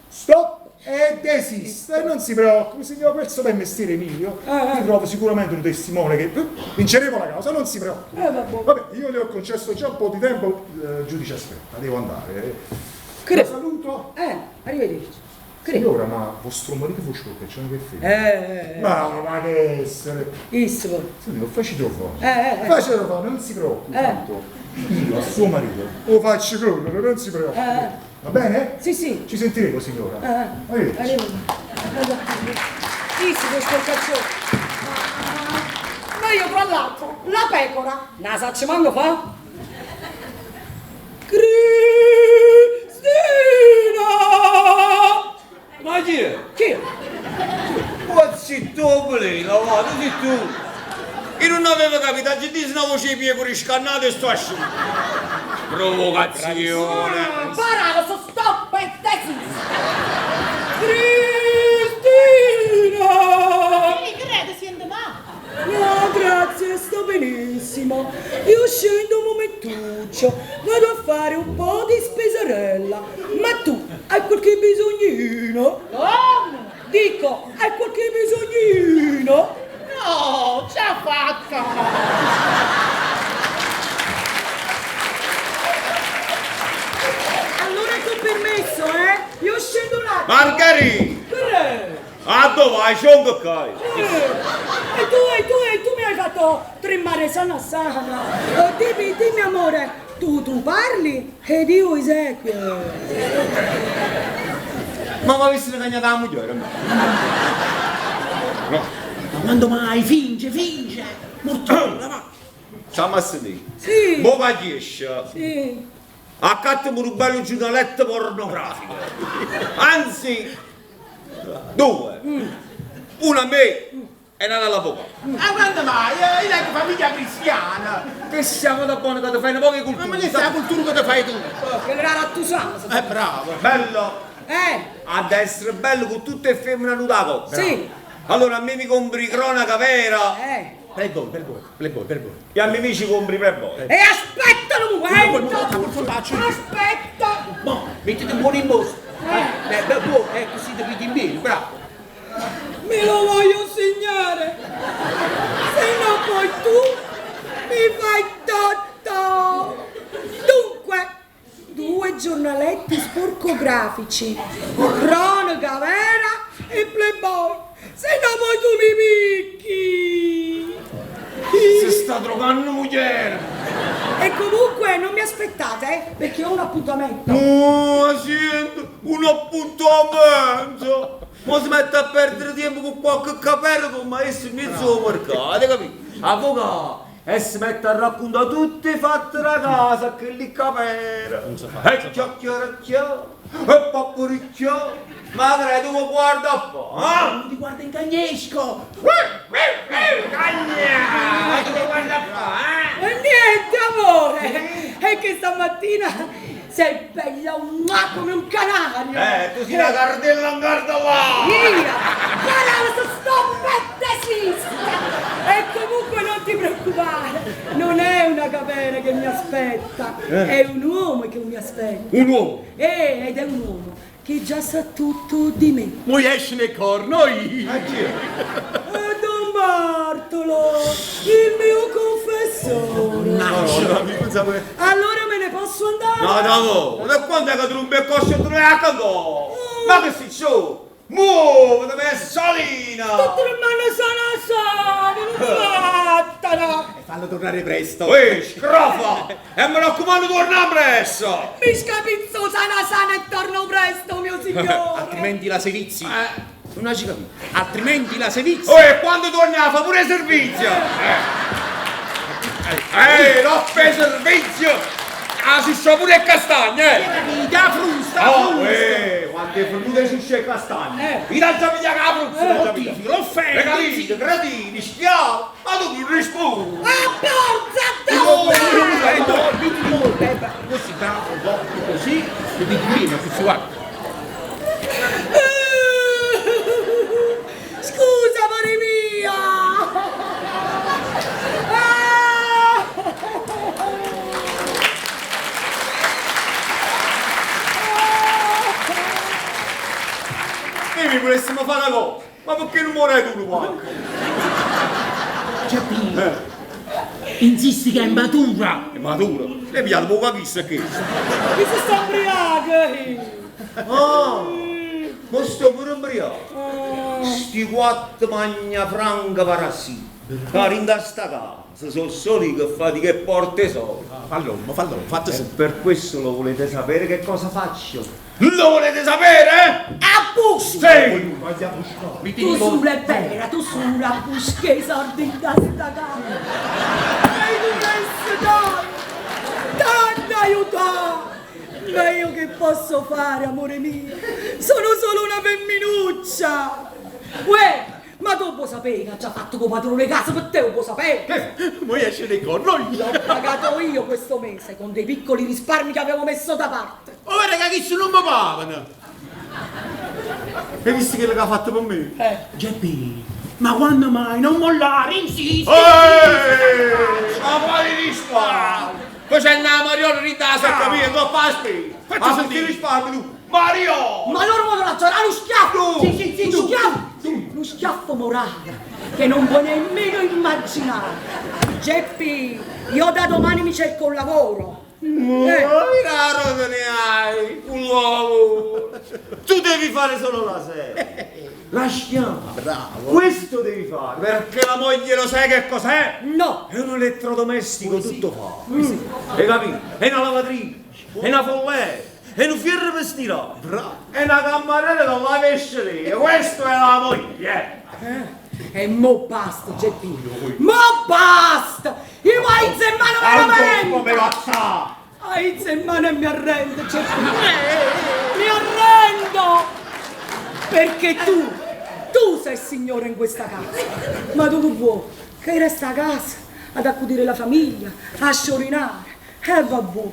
stop e desista. E non si preoccupi, signor, questo è il mestiere mio. Mi trovo sicuramente un testimone che vinceremo la causa, non si preoccupi. Vabbè, io le ho concesso già un po' di tempo, il giudice aspetta, devo andare. La saluto. Arrivederci. Signora, ma vostro marito fu sporcaccione che fede. Ma che essere? Issimo. Signor, facetelo fare. Facetelo fare, non si preoccupi. Tanto io a suo marito lo faccio correre, non si preoccupi. Va bene? Sì, sì. Ci sentiremo, signora. Arrivederci. Arrivederci. Issimo, sporcaccione. Ma io, tra l'altro, la pecora, la saccio manco fa? Cristina! Ma chi è? Chi è? Ma sei tu, Lei, va, tu sei tu. Io non avevo capito, oggi disse una voce di piedi scannata e sto asciutto. Provocazione. Parala, so stop e desisto. Cristina! Mi credo, sento male. No, grazie, sto benissimo. Io scendo un momentuccio, vado a fare un po' di speserella. Ma tu hai qualche bisognino? Come? Dico, hai qualche bisognino? No, ce l'ho fatta. Allora con permesso, eh? Io scendo un attimo. Margherita! Che? A dove vai? C'è un coccaio. E tu mi hai fatto tremare sana sana. Dimmi amore, tu parli ed io eseguo. Ma mi avessi cagnato la moglie? No. Ma Quando mai finge, finge! Mortella, va! Stamme a sentì. Sì. Mo che jesce. Sì. Accattami un bello giornaletto pornografico. Anzi, due. Uno a me e un altro all'avvocato. Ma quando mai? Io leggo famiglia cristiana! Che siamo da buono che ti fai una poca cultura. Ma che sta la cultura che ti fai tu? Che l'era tu sa. Bravo! Bello. Ad essere bello con tutte le femmine nuda a coppia. Sì. Allora a me mi compri cronaca vera. Playboy, Playboy, Playboy, Playboy. E a me mi ci compri Playboy. E aspetta un momento! Aspetta! Boh, mettiti un buon in posto. Beh, beh, buono, così ti pigli in pieno, bravo. Me lo voglio segnare! Se no poi tu mi fai totto! Dunque, due giornaletti sporcografici, cronaca vera e Playboy. Se no poi tu mi picchi! Si sta drogando moglie. E comunque non mi aspettate, perché ho un appuntamento. Oh, sento, un appuntamento! Ma si mette a perdere tempo con qualche capello come maestro in mezzo al mercato, capito? Avvocato! E si mette a raccontare tutti i fatti della casa che lì capera. E chiacchieracchia, e papuricchia. Ma credo che guarda qua, eh? Non ti guarda in cagnesco! Cagna! Ma che guarda qua, eh? E niente, amore! È che stamattina sei bella mua, come un canario! Tu sei una cardella in carta là! Via! Guarda, sto fantasista! E comunque non ti preoccupare, non è una capera che mi aspetta, è un uomo che mi aspetta. Un uomo? Ed è un uomo che già sa tutto di me. Mo esce nel corno, io. E Don Bartolo, il mio confessore. Allora me ne posso andare? No, no, no, da quando è che tu non mi accorgi tu non è a cagò? Ma che sei ciò? Muoviti, messolina! Tutte le mani sono sane, non vattene! Fallo tornare presto. Ehi, scrofa! E mi raccomando, torna presto! Mi scapizzo sana sana e torno presto, mio signore! Altrimenti la sevizi. Non ci capito. Altrimenti la sevizi. Ehi, quando torni a fa pure servizio! Ehi, l'oppe servizio! Ah, si sta pure castagne, eh! Capita, frusta, Oh, frusta. quando è venuta si c'è castagne! Mi dà già via la frutta! Mortifico, l'offerta. Regalini, gradini, schiavo! Ma tu non rispondi! A forza, donna! Così, bravo, così, ti pigli in pieno, così, guarda. Scusa, amore mio! Ah! Dimmi, volessimo fare una cosa, ma perché non muore tu qua? Giappino, insisti che è matura. È matura? Lei pigliato poco a chissà che. Mi si sta ubriaco! Ah, ma sto pure ubriaco. Sti quattro magna franca parassiti. Che in sta casa sono soli che fatica e porta i soldi. Fallo, ma fallo, fatto E per questo lo volete sapere che cosa faccio? Lo volete sapere? A busca! Sì! Tu sulla vera, tu sulla busca i soldi in sta casa! E dovresti dare! Tanto aiutare! Ma io che posso fare, amore mio? Sono solo una femminuccia! Uè, ma tu puoi sapere che ha già fatto con padrone casa per te, lo puoi sapere? Mo esce nel corno, io. L'ho pagato io questo mese con dei piccoli risparmi che avevo messo da parte. Oh, raga, che se non mi pagano. Hai visto quello che ha fatto per me? Geppi, ma quando mai? Non mollare, insisti! Ehi! Ma quali risparmi? Poi c'è una Mariola in casa, capito? Non fa spesa! Ma se ti risparmi tu? Mario! Ma loro vogliono lanciare uno schiaffo! Sì, sì, sì, uno tu, schiaffo! Uno schiaffo morale che non puoi nemmeno immaginare. Geppi, io da domani mi cerco un lavoro. Raro te ne hai, un uomo! Tu devi fare solo la sera. La schiava. Bravo. Questo devi fare, perché la moglie lo sai che cos'è? No! È un elettrodomestico tutto fa. Hai capito? È una lavatrice, è una folletta, E nu fierro per stirare. Bravo. E na cammarera che lava 'e scerie. Questa è la moglie. E mo basta, Geppino. Mo basta! Io mo aizo 'e mmane veramente! Come va? Aizo 'e mmane e mi arrendo, Geppino. Mi arrendo! Perché tu, tu sei il signore in questa casa. Ma tu che vuoi? Che io resto a casa ad accudire la famiglia, a sciorinare. E vabbuò.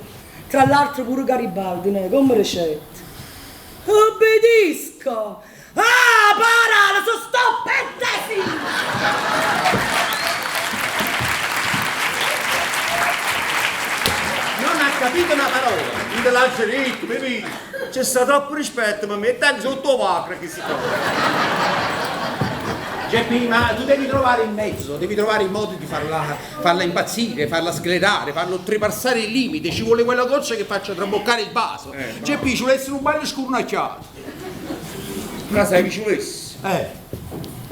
Tra l'altro pure Garibaldi, neh, comme dicette? Obbedisco! Ah, paralisi, stop e tesì! Non ha capito una parola. Non te l'ha detto, baby. C'è sta troppo rispetto, ma mi tengo sotto vacra che si trova. Geppi, ma tu devi trovare il mezzo, devi trovare il modo di farla, farla impazzire, farla sclerare, farla oltrepassare il limite. Ci vuole quella goccia che faccia traboccare il vaso. Geppi, ci vuole essere un bello scurnacchiato. Ma sai che ci volesse? Eh.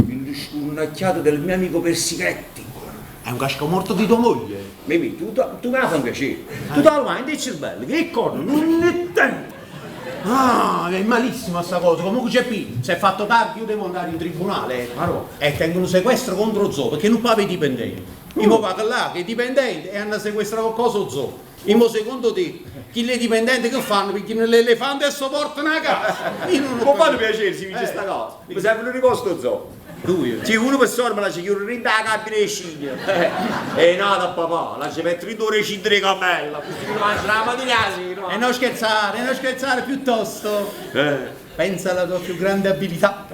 Il scurnacchiato del mio amico Persichetti. È un cascamorto di tua moglie. Mimì, tu, tu me la fai un piacere. Tu te la vai in cervello, che corno, non ne tengo. Ah, è malissima sta cosa. Comunque Geppi, si è fatto tardi, io devo andare in tribunale. Ma no. E tengo un sequestro contro Zoo, perché non paga i dipendenti. Io mo vado là, che i dipendenti, e hanno sequestrato cosa Zoo. E mo secondo te, chi le dipendenti che fanno? Perché l'elefante e sopportano a casa. Io non ho Può fare capito. piacere se vince sta cosa. Mi serve un riposto zoo. Lui? Sì, uno per sorma la ci chiude in la cabina di scimmia. E nata papà, la ci mette in due recinto di cammella. Così che mangia la mattina e la sera. E non scherzare, non scherzare, piuttosto. Pensa alla tua più grande abilità.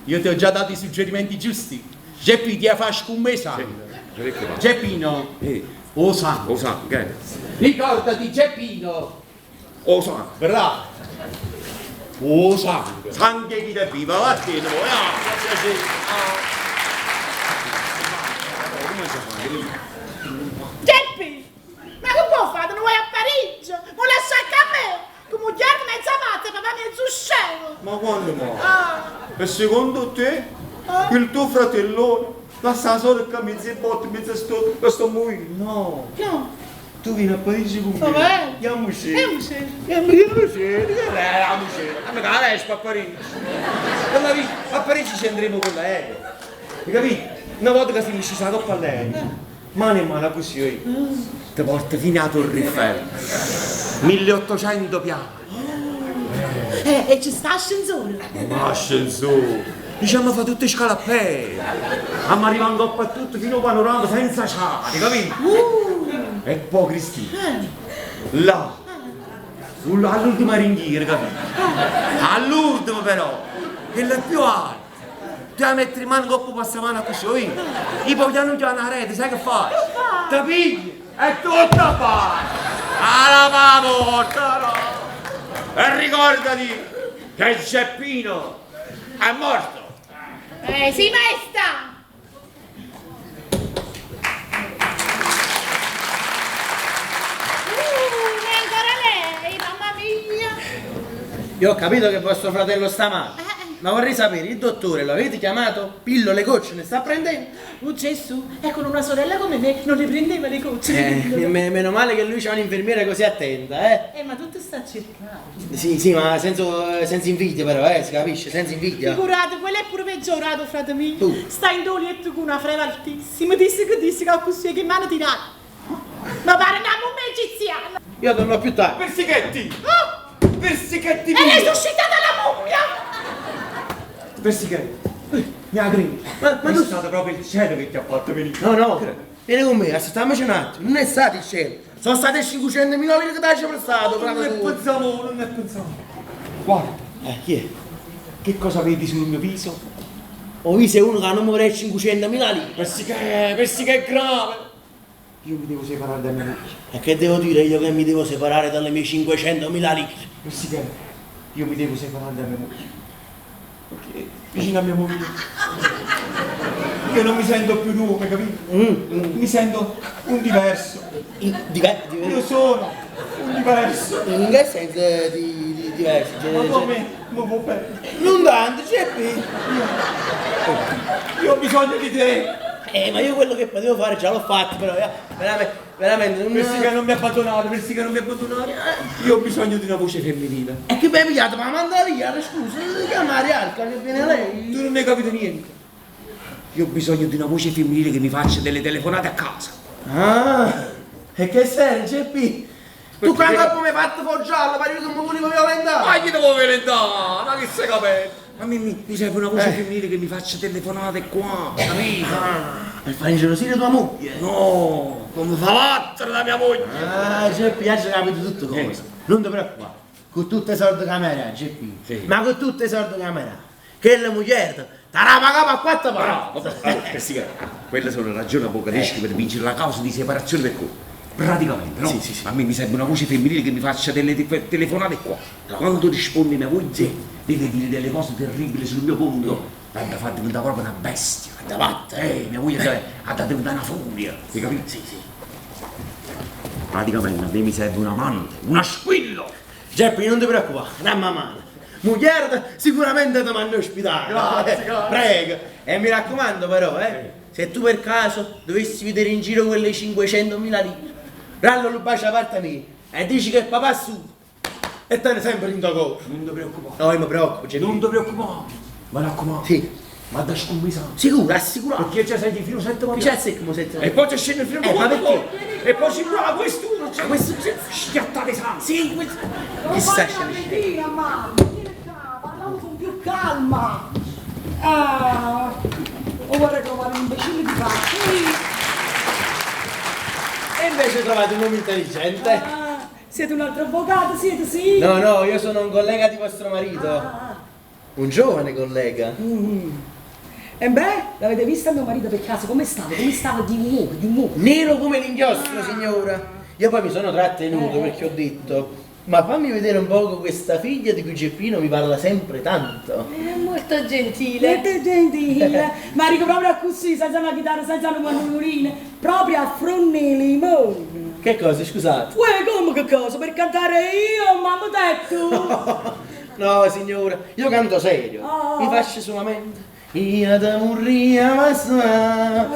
Io ti ho già dato i suggerimenti giusti. Geppi ti fa scommessa. Geppino, o sangue. O sangue, Ricordati Geppino. O sangue. Bravo. O sangue. Sangue chi te viva, vattene voi. Ah, piacere. Ah. Geppi, ma che può fare? Non vuoi a Parigi? Vuoi lasciare a me? Come un giorno mezza pazza, papà mezzo scemo. Ma quando mai? Ah, E secondo te il tuo fratellone lascia solo che mezzo e botte, mezzo sto, sto muovendo? No. no, Tu vieni a Parigi con me. Vabbè. Andiamoci. Andiamoci. Andiamoci. Andiamoci. A me che la Vespa a Parigi. Allora, a Parigi ci andremo con l'aereo. Hai capito? Una volta che si mi scesa coppa all'aereo, mano in mano così io. Ti porto fino alla Torre Eiffel. 1800 piani. E ci sta ascensore. Ma ascensore! Diciamo fa tutte scalapelle. Ma arriva in coppa a tutto fino al panorama senza ciari, capito? E poi Cristina, là, all'ultima ringhiera, capito? All'ultima però, quella più alta. Tu la metti in mano coppa passamano così, oh, io. Io poi piano piano la rete, sai che fai? Ti pigli e tutta fai! Alla porta, no! E ricordati che Geppino è morto! Sì, maestà. Ma è ancora lei, mamma mia. Io ho capito che vostro fratello sta male, ma vorrei sapere, il dottore lo avete chiamato? Pillole, gocce, ne sta prendendo? Oh Gesù, e con una sorella come me non le prendeva le gocce. le pillole. Meno male che lui c'ha un'infermiera così attenta, eh? Ma tu ti sta a cercare. Sì, sì, ma senza invidia però, si capisce, senza invidia. Figurate, quello è pure peggiorato, frate mio. Tu. Sta in letto con una freva altissima. Disse che disse che così che mano tirata. Ma pare una mummia egiziana. Io torno più tardi. Persichetti! Oh! Persichetti È mio! risuscitata la mummia! Persichetti! Mi ha creduto. Ma Ma tu... è stato proprio il cielo che ti ha fatto venire. No, no, vieni con me, aspettiamoci un attimo, non è stato il cielo. Sono state 500.000 lire che ti ho prestato, Non frate ne tuo. pensavo, non ne pensavo. Guarda, Chi è? che cosa vedi sul mio viso? Ho visto uno che non mi vorrei 500.000 lire. Persichetti, Persichetti è grave. Io mi devo separare da mia moglie. E che devo dire io che mi devo separare dalle mie 500.000 lire? Persichetti, io mi devo separare da mia moglie. Perché vicino a mia moglie io non mi sento più un uomo, capito? Mi sento un diverso. Io sono un diverso. In che senso di diverso? Ma come? Ma va bene. Non tanto, Geppi. Io ho bisogno di te. Eh, ma io quello che potevo fare già l'ho fatto, però, eh, veramente, veramente non... Pensi che non mi abbandonate, pensi che non mi abbandonate? Io ho bisogno di una voce femminile. E che mi hai pigliato? Ma manda via, scusa, chiama Ariarca che viene lei. Tu non hai capito niente. Io ho bisogno di una voce femminile che mi faccia delle telefonate a casa. Ah, e che sei, GP? Tu qua dopo mi hai fatto foggiarlo, pare che mi volevo violentare. Ma gli devo violentare, ma che sei capito? A me mi, mi serve una voce femminile che mi faccia telefonate qua, capito? Per fare ingelosire tua moglie? No, come fa battere la mia moglie? Ah, GP, già capito tutto cosa. Non ti preoccupare, con tutte le soldi che mi dà, GP. Sì. Ma con tutte le soldi che mi dà, che la moglie te la pagava a quattro Bravo, parole. allora, questi che- quelle sono ragioni avvocatesche per vincere la causa di separazione per colpa. Praticamente, no? Sì, sì, sì. A me mi serve una voce femminile che mi faccia delle te- telefonate qua. Quando risponde mia moglie, deve dire delle cose terribili sul mio conto. L'ha da far diventare proprio una bestia. Da battere. Eh, mia moglie deve- ha da diventare una furia. Hai capito? Sì, sì. Praticamente a me mi serve un amante, una squillo. Geppi, non ti preoccupare, dammi mano. Moglie sicuramente ti mando in ospedale. Grazie, grazie. Prego. E mi raccomando però, eh, se tu per caso dovessi vedere in giro quelle 500.000 lire, rallo lo bacio a parte mia e dici che papà su e te ne sempre in cuore. Non ti preoccupare. No, io mi preoccupo, Geppi. Non ti preoccupare. Mi raccomando. Sì. Ma da scommessa. Sicuro, assicurato. Perché già sei di filo sette Chi volte. c'è secco, sette E poi c'è scende il filo Eh, ma perché? E poi si prova quest'uno, c'è questo schiattate sangue. Sì, questo... Non Chissà fai se una ne scende. mentina, mamma. Vieni qua, parliamo con più calma. Ah, o vorrei trovare un imbecille di fatto. E invece trovate un uomo intelligente. Ah, siete un altro avvocato, siete sì? No, no, io sono un collega di vostro marito. Ah. Un giovane collega. E beh, l'avete vista mio marito per caso? Come stava? Come stava di umore, di umore? Nero come l'inchiostro, signora. Io poi mi sono trattenuto perché ho detto, ma fammi vedere un poco questa figlia di cui Geppino mi parla sempre tanto. È molto gentile. Molto gentile, ma dico proprio così, senza una chitarra, senza una manurina, proprio a fronne limone. Che cosa, scusate? Uè, come che cosa? Per cantare io, mamma detto. No, signora, io canto serio. Ah. Mi faccio solamente. Io te vorrei passare.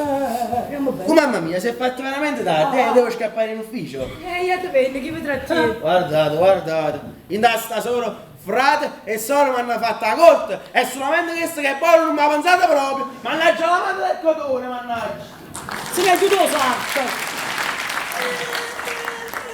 Eh, va bene. Oh, mamma mia, si è fatto veramente tardi, eh, devo scappare in ufficio. Eh, io te vendo, chi mi trattiene? Guardate, guardate, in testa solo frate e solo mi hanno fatta la corte. È solamente questo che poi non mi ha pensato proprio. Mannaggia la mano del cotone, mannaggia. Se ne è chiuso sarto.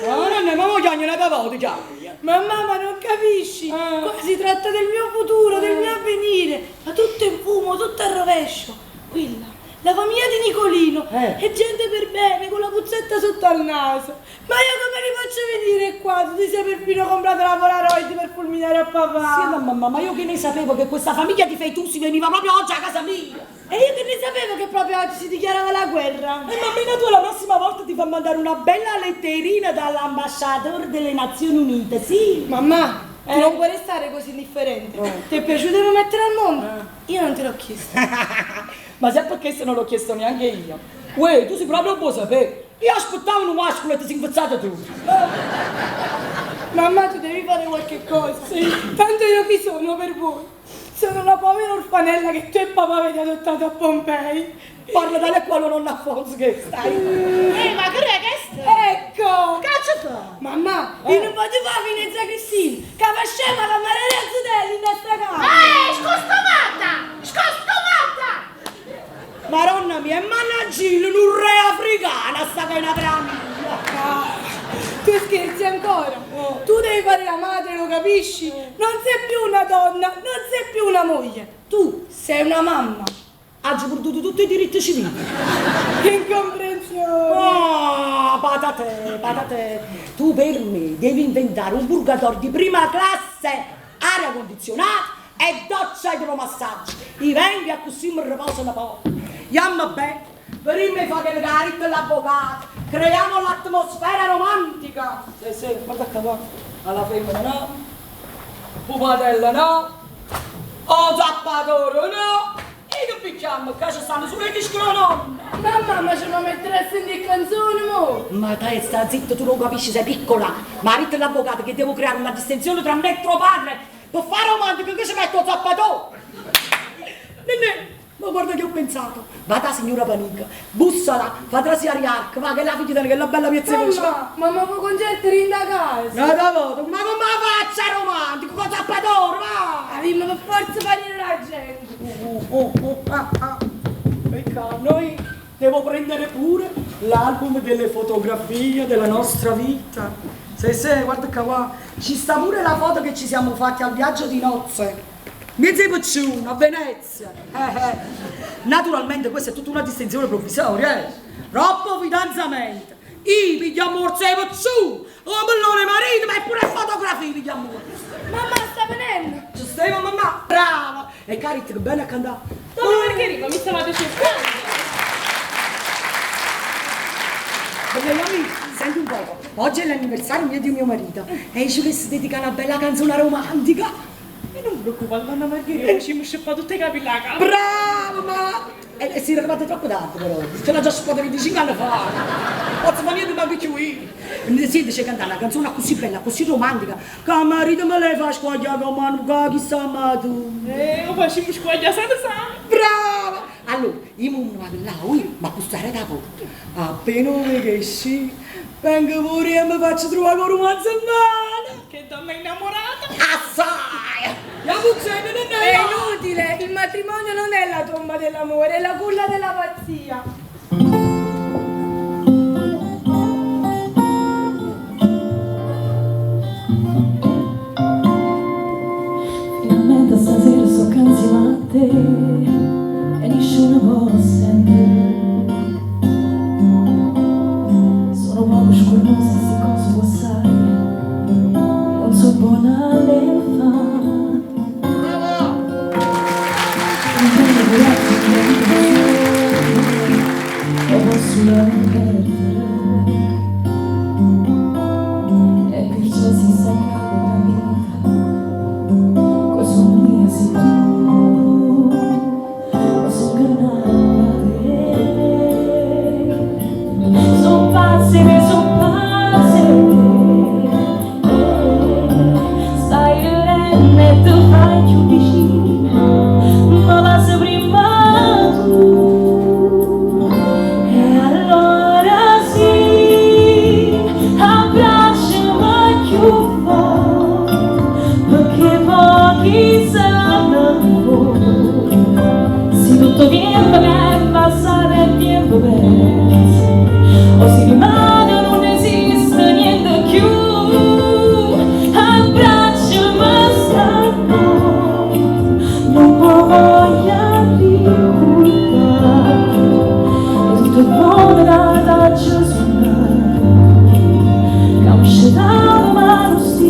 Ma non è, ma voglio una volta già. Ma mamma non capisci? Ah. Qua si tratta del mio futuro, del mio avvenire. Ma tutto in fumo, tutto a rovescio. Quella, la famiglia di Nicolino, Eh. è gente per bene, con la puzzetta sotto al naso. Ma io come li faccio venire qua? Tu ti sei perfino comprato la Polaroid per fulminare a papà. Sì, mamma, mamma, io che ne sapevo che questa famiglia di fetusi veniva proprio oggi a casa mia. E io che ne sapevo che proprio oggi si dichiarava la guerra. E mammina tua la prossima volta ti fa mandare una bella letterina dall'ambasciatore delle Nazioni Unite, sì? Mamma, tu Eh. non puoi restare così indifferente. Ti è piaciuto di mettere al mondo? Io non te l'ho chiesto. Ma sai perché se non l'ho chiesto neanche io? Uè, tu sei proprio buono sapere. Io aspettavo un mascolo e ti sei infazzata tu. Mamma, tu devi fare qualche cosa. Tanto io chi sono per voi? Sono una povera orfanella che tu e papà avete adottato a Pompei. Parla tale quale nonna Alfonso che stai. Eh, ma che è questo? Ecco! Cazzo fa? Mamma, io non voglio fare fine a Cristina, che fa scema la Maria Zutelli in nostra casa. Eh, scostumata! Scostumata! Maronna mia, e mannaggia, un re africano sta che è una piramide. Ah, tu scherzi ancora? Tu devi fare la madre, lo capisci? Non sei più una donna, non sei più una moglie. Tu sei una mamma. Oggi ho perduto tutti i diritti civili. Che incomprensione! Oh, patate, patate. Tu per me devi inventare un purgatorio di prima classe, aria condizionata e doccia idromassaggio. I vengi a così mi riposo una poco. Yamma bene, prima fa che le cariche l'avvocato, creiamo l'atmosfera romantica. Sì, sì, guarda qua, alla femmina no, pupatella no, o zappatore no, e che picchiamo, qua ci stanno sulle discrononne. Ma mamma ci vuoi mettere a sentire canzoni, mo? Ma te sta zitto, tu non capisci, sei piccola. Ma ha detto l'avvocato che devo creare una distinzione tra me e tuo padre. Per fare romantico che ci metto il zappatore. Nenè, ma guarda che pensato. Va da signora Panica, bussala, fa trasì 'a riarca, va che la figlia tene chella bella piezza 'e voce. Mamma, ma me vuò concerto dint' 'a casa? N'ata vota, ma comme 'a faccio 'a romantica, co' zappatore, va! Avimma pe' forza fa ridere 'a gente. Oh, oh, oh, ah, ah. Peccato, noi devo prendere pure l'album delle fotografie della nostra vita. Se, se, guarda qua, qua. Ci sta pure la foto che ci siamo fatti al viaggio di nozze. Miezz' 'e picciune, a Venezia. Eh, eh. Naturalmente questa è tutta una distinzione provvisoria, eh. Ropp' 'o fidanzamento. Io piglio a morz' 'e picciune, 'o mellone 'e marito, ma e pure 'e fotografie piglio a morz. Mammà sta venenno. Ce steva mammà? Brava! E c'ha ditto che bene a cantà. Donna Margherita, mi stavate cercando? Bella mia, senti un poco, oggi è l'anniversario mio e di mio marito e io ci volessi dedicare una bella canzone romantica. E non ti preoccupare, donna Margherita, ci siamo scippati tutti i capelli alla capa. Brava, ma... E, e si è arrivata troppo tardi però, ce l'ha già scippata 25 anni fa. Pozzo fare niente manco più io. Senti, c'è cantare una canzone così bella, così romantica, che a marito me le fa squagliare come un ca chissà ma tu. Eh, lo facciamo squagliare sana sana. Brava! Allora, io mi vado là, ui, ma bussare da porta. Appena mi che esci, vengo pure e mi faccio trovare con romanzo in mano. Che donna innamorata. Assai! La funzione non È è... inutile, il matrimonio non è la tomba dell'amore, è la culla della pazzia. Finalmente stasera sto insieme a te e nessuno può sentire. Sono poco scornosa se cosa può sai, non so buona le fa. Un giorno ragazzi che lo posso perdere. E perciò si sa che la vita Cosa mia sei tu, ma sono innamorata di te. Son pazzi, ne son pazzi di te. Stai ridendo e tu fai più vicino, ma la sai prima tu. E allora sì, abbracciami più forte, perché poi chissà ancora se tutto tempo che è passato è tempo perso, o si rimane o non esiste niente più. Abbracciami stanotte, non mi voglio ricordare, e tutto il mondo che t'ha suonato, che mi scetavo ma non si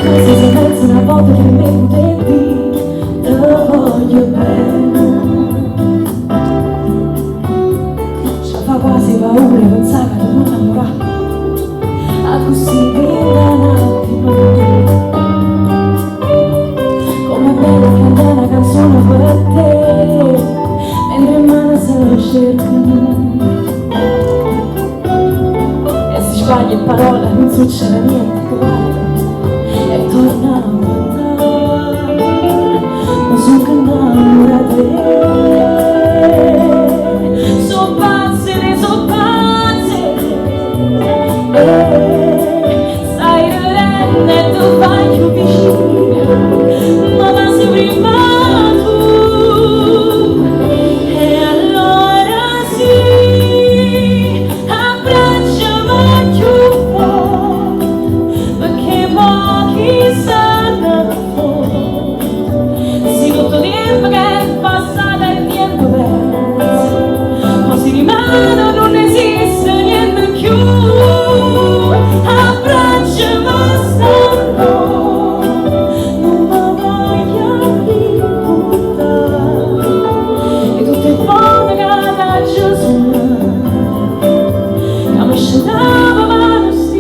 Cosa se pensa una volta che mi potevi, te voglio bene. Ci fa quasi paura pensare che non innamorare, a così da un attimo. Come è bello cantare una canzone per te, mentre in mano se lo cercano. E se sbagli parola non succede niente, guarda, e torna a cantare. Ma sono innamorata di te. Sono pazzi, ne sono pazzi. Stai ridendo e tu fai più vicino, ma la sei prima tu. E allora sì, abbracciami più forte, perché poi chissà se tutto tempo che è passato è tempo perso, ma se rimane non esiste niente più. Abbracciami stanotte, non mi voglio ricordare, e tutte le volte che t'ha suonato, che mi scetavo ma non si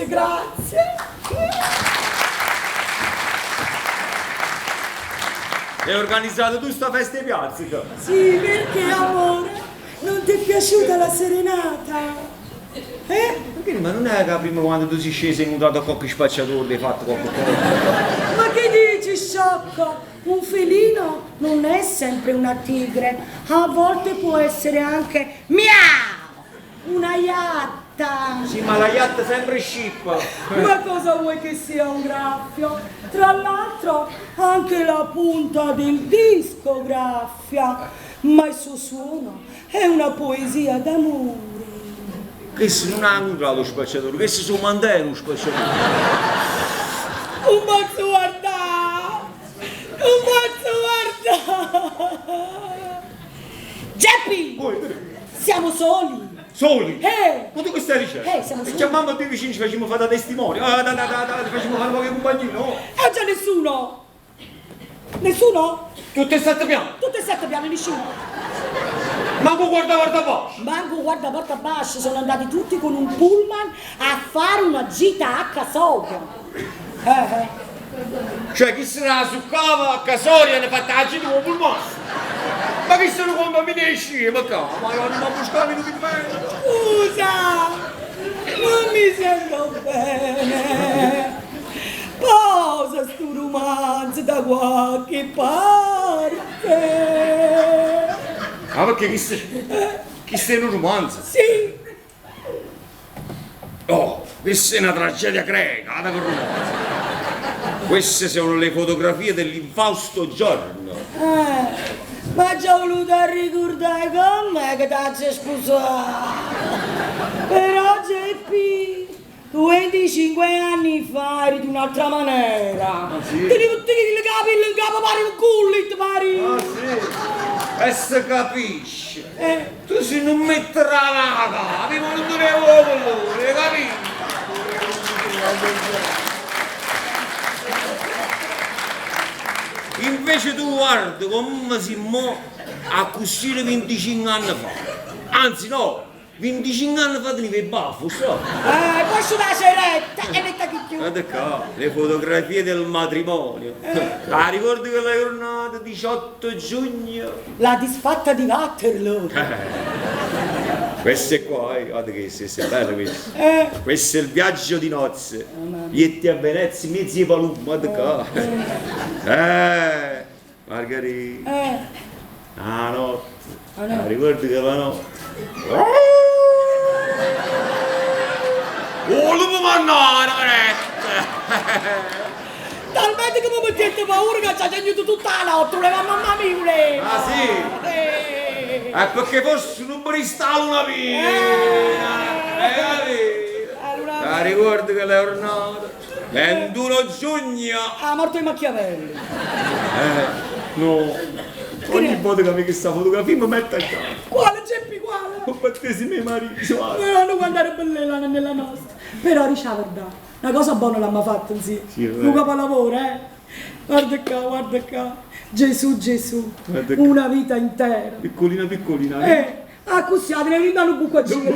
Grazie, grazie. Hai organizzato tu sta festa 'e piazza? Sì, perché amore? Non ti è piaciuta la serenata? Eh? Perché ma non è che prima quando tu sei sceso hai incontrato qualche spacciatore, hai fatto qualche cosa? Ma che dici, sciocco? Un felino non è sempre una tigre, a volte può essere anche miau, una iatta. Sì, ma la iatta sempre scippa. Ma cosa vuoi che sia un graffio? Tra l'altro anche la punta del disco graffia, ma il suo suono è una poesia d'amore. Questo non ha incontrato lo spacciatore, questo sono Mandela lo spacciatore. Un posso guardare! Non posso guardare! Geppi! Siamo soli! Soli? Eh! Ma tu che stai dicendo? Siamo E soli. chiamammo due vicini, ci facciamo fare da testimoni. Ah, da, da, da, da, ci facciamo fare qualche compagnia, no? E c'è nessuno! Nessuno? Tutte e sette piani. Tutte e sette piani, nessuno! Manco guarda guarda basso. Manco guarda porta bassa, sono andati tutti con un pullman a fare una gita a Casoria. Eh, eh. Cioè chi se la succava a Casoria ne fatta la gita con il pullman. Ma chi sono con bambini e scemo qua? Ma io non mi buscavo inutilmente. Scusa, non mi sento bene. Posa sto romanzo da qualche parte. Ah, perché chi se... Chi sei un romanzo? Sì, Oh, questa è una tragedia greca, guarda che romanzo. Queste sono le fotografie dell'infausto giorno. eh, ma già voluto ricordare com'è che ti sposato. Però Geppi, tu 25 anni fa eri di un'altra maniera. Ah, sì? Ti tutti i capelli in capo pari un cullit, pari. Ah sì? E se capisce? Eh. Tu se non metti la raga, mi non dovevo colore, capito? Invece tu guarda come si mo a cucire 25 anni fa. Anzi no, 25 anni fa tenevi il baffo, so. Poi sulla ceretta e metta chi chiude. Guarda qua, le fotografie del matrimonio. La ricordi quella giornata 18 giugno? La disfatta di Waterloo. Queste qua, guarda che questa è bella questa. Eh. Questo è il viaggio di nozze. Ietti a Venezia, mezzi e palumma, guarda qua. Margherita. La notte. Ah, no. La ricordi che la notte. Oh, lupo mannaro, Talmente che mi mettete paura che ci ha tenuto tutta la notte, voleva mamma mia, voleva. Ah sì? È perché forse non mi ristava una via. La ricordo che la giornata 21 giugno. Ah, morto di Machiavelli. No. Ogni volta che vedo questa fotografia mi metto a casa. Quale Geppi, quale? Ho battesimo mio marito. No, non quando era bella nella nostra. Però dice la verità, una cosa buona l'hanno fatta, sì. Sì, è Un vero. capolavoro, eh. Guarda qua, guarda qua. Gesù, Gesù. Guarda qua. Una vita intera. Piccolina, piccolina. Ah, così, te ne rinda un buco a giro.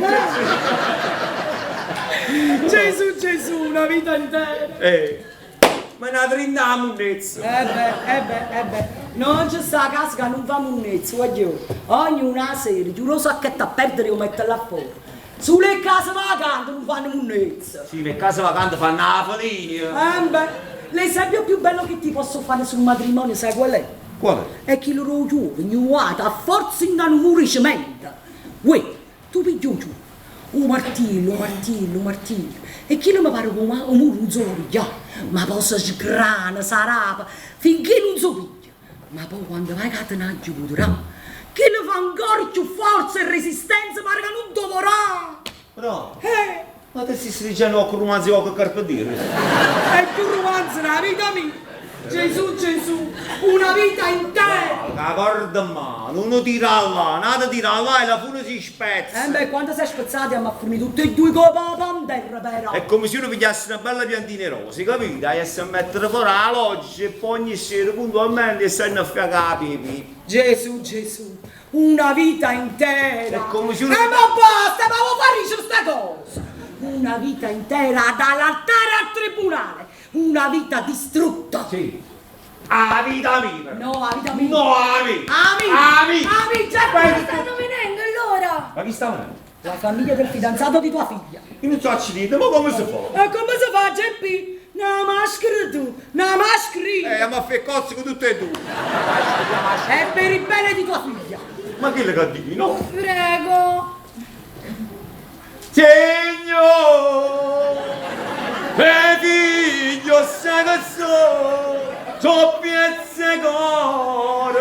Gesù, Gesù, una vita intera. Ma è una trinta monnezza. Eh beh, eh beh, eh beh, non c'è sta casa che non fa monnezza, voglio. Ogni una sera, giuro sacchetto a perdere o metto là fuori. Sulle case vacanti non fanno monnezza. Sì, le case vacanti fanno la follia. Eh beh, l'esempio più bello che ti posso fare sul matrimonio, sai qual è? Qual è? È chi lo giovane, gnuato, a forza in un muro di cemento. Uè, tu pigli un giù, un martello, un martello, un martello. E chi non mi pare che un muro non se lo piglia, ma poi si sgrana, si arapa, finché non se lo piglia. Ma poi quando vai a tenaggio potrà, che ne fa ancora più forza e resistenza, pare che non dovrà. Però, Eh, ma te si dicendo che romanzo o che carpentiere? è più romanzo della vita mia. Gesù, Gesù, una vita intera. La corda in mano, uno tira là, un altro tira là e la fune si spezza. Eh beh, quando si è spezzati abbiamo fornito tutti e due con la panterra però. È come se uno pigliasse una bella piantina rosa, capito? E si mettere fuori la loggia e poi ogni sera puntualmente e si a pipì. Gesù, Gesù, una vita intera. È come se uno- Eh ma basta, ma vuoi fare sta cosa? Una vita intera dall'altare al tribunale! Una vita distrutta! Sì. 'A vita mia! No, 'a vita mia! No, 'a mia! 'A mia! 'A mia! 'A mia! Già Stanno venendo, è l'ora! Ma chi sta venendo? La famiglia del fidanzato di tua figlia! Io non so niente, ma come si fa? E come si fa, Geppi? Una maschera tu! Una maschera! Ma fai cozze con tutte e due! È per il bene di tua figlia! Ma quello che dici, no? Prego! Signore, e figlio sa che so, so piezze cuore.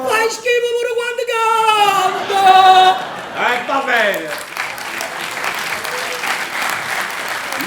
Fai schifo pure quando canta! E va bene.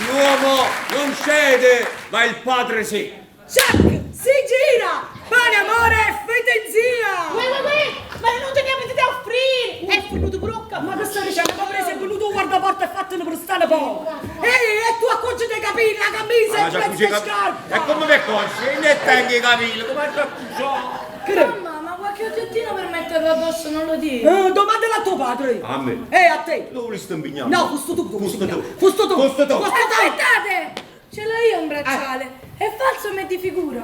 L'uomo non cede, ma il padre sì. Jack, si gira! Pane, amore e fetenzia! Uè, uè, uè, ma non teniamo niente da offrire! È venuto pure un caffè! Ma che stai dicendo? Ma preso è venuto un guardaporta e fatto una prestana poco! Ehi, e tu accorgi dei capelli, la camisa Ah, e il pezzo di scarpa! E come mi accorgi? Io ne tengo i capelli, come ti accorgi? Mamma, ma qualche oggettino per metterlo addosso non lo dici? Domandalo a tuo padre! A me? E a te! Dove li sto impegnando? No, questo tu, Questo tu. Questo tu! Questo tu. Questo tu! Aspettate! Ce l'ho io un bracciale! È falso ma è di figura!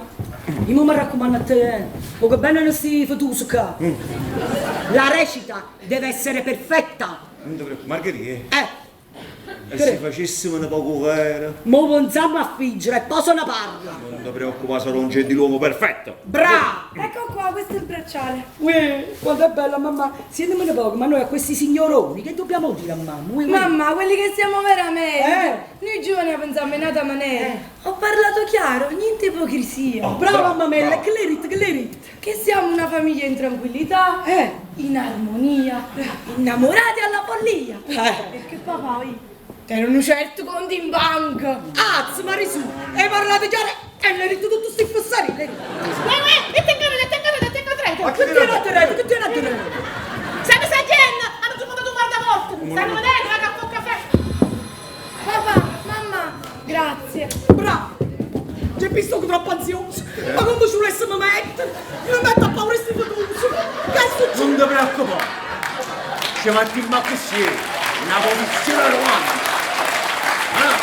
Io mi raccomando a te, eh, che bene non si fottuso qua. La recita deve essere perfetta. Non ti preoccupare, Margherita. Eh, E se facessimo un poco vero? mo pensiamo a fingere e poi se ne parla. Non ti preoccupare, sarò un gentiluomo perfetto. Bravo! Ecco qua, questo è il bracciale. Uè, quanto è bella mamma. Sentimi un poco, ma noi a questi signoroni che dobbiamo dire a mamma? Uè, uè. Mamma, quelli che siamo veramente. Eh. Noi giovani la pensiamo in un'altra maniera. Ho parlato chiaro, niente ipocrisia. Oh, Brava bravo, mamma Mella, bravo. che l'hai detto, che l'hai detto? Che siamo una famiglia in tranquillità, in armonia, innamorati alla follia. Perché papà io era un certo conto in banca. Azz, Marisù, hai parlato chiaro e l'hai detto tutto sti fossari. l'hai detto. Uè, uè, e tengo, e tengo, e tengo tre! Ma che ti hai detto? Che ti hai detto? Stanno salendo! Hanno chiamato un guardaporta! Stanno venendo, va a caffè! Papà, mamma, grazie. Bravo! Geppi sto troppo ansioso! Ma come ci volessimo mettere? Io mi metto a paura sti fottuso! Che è successo? Non ti preoccupare. Ci mettiamo così, una posizione romantica. Ah,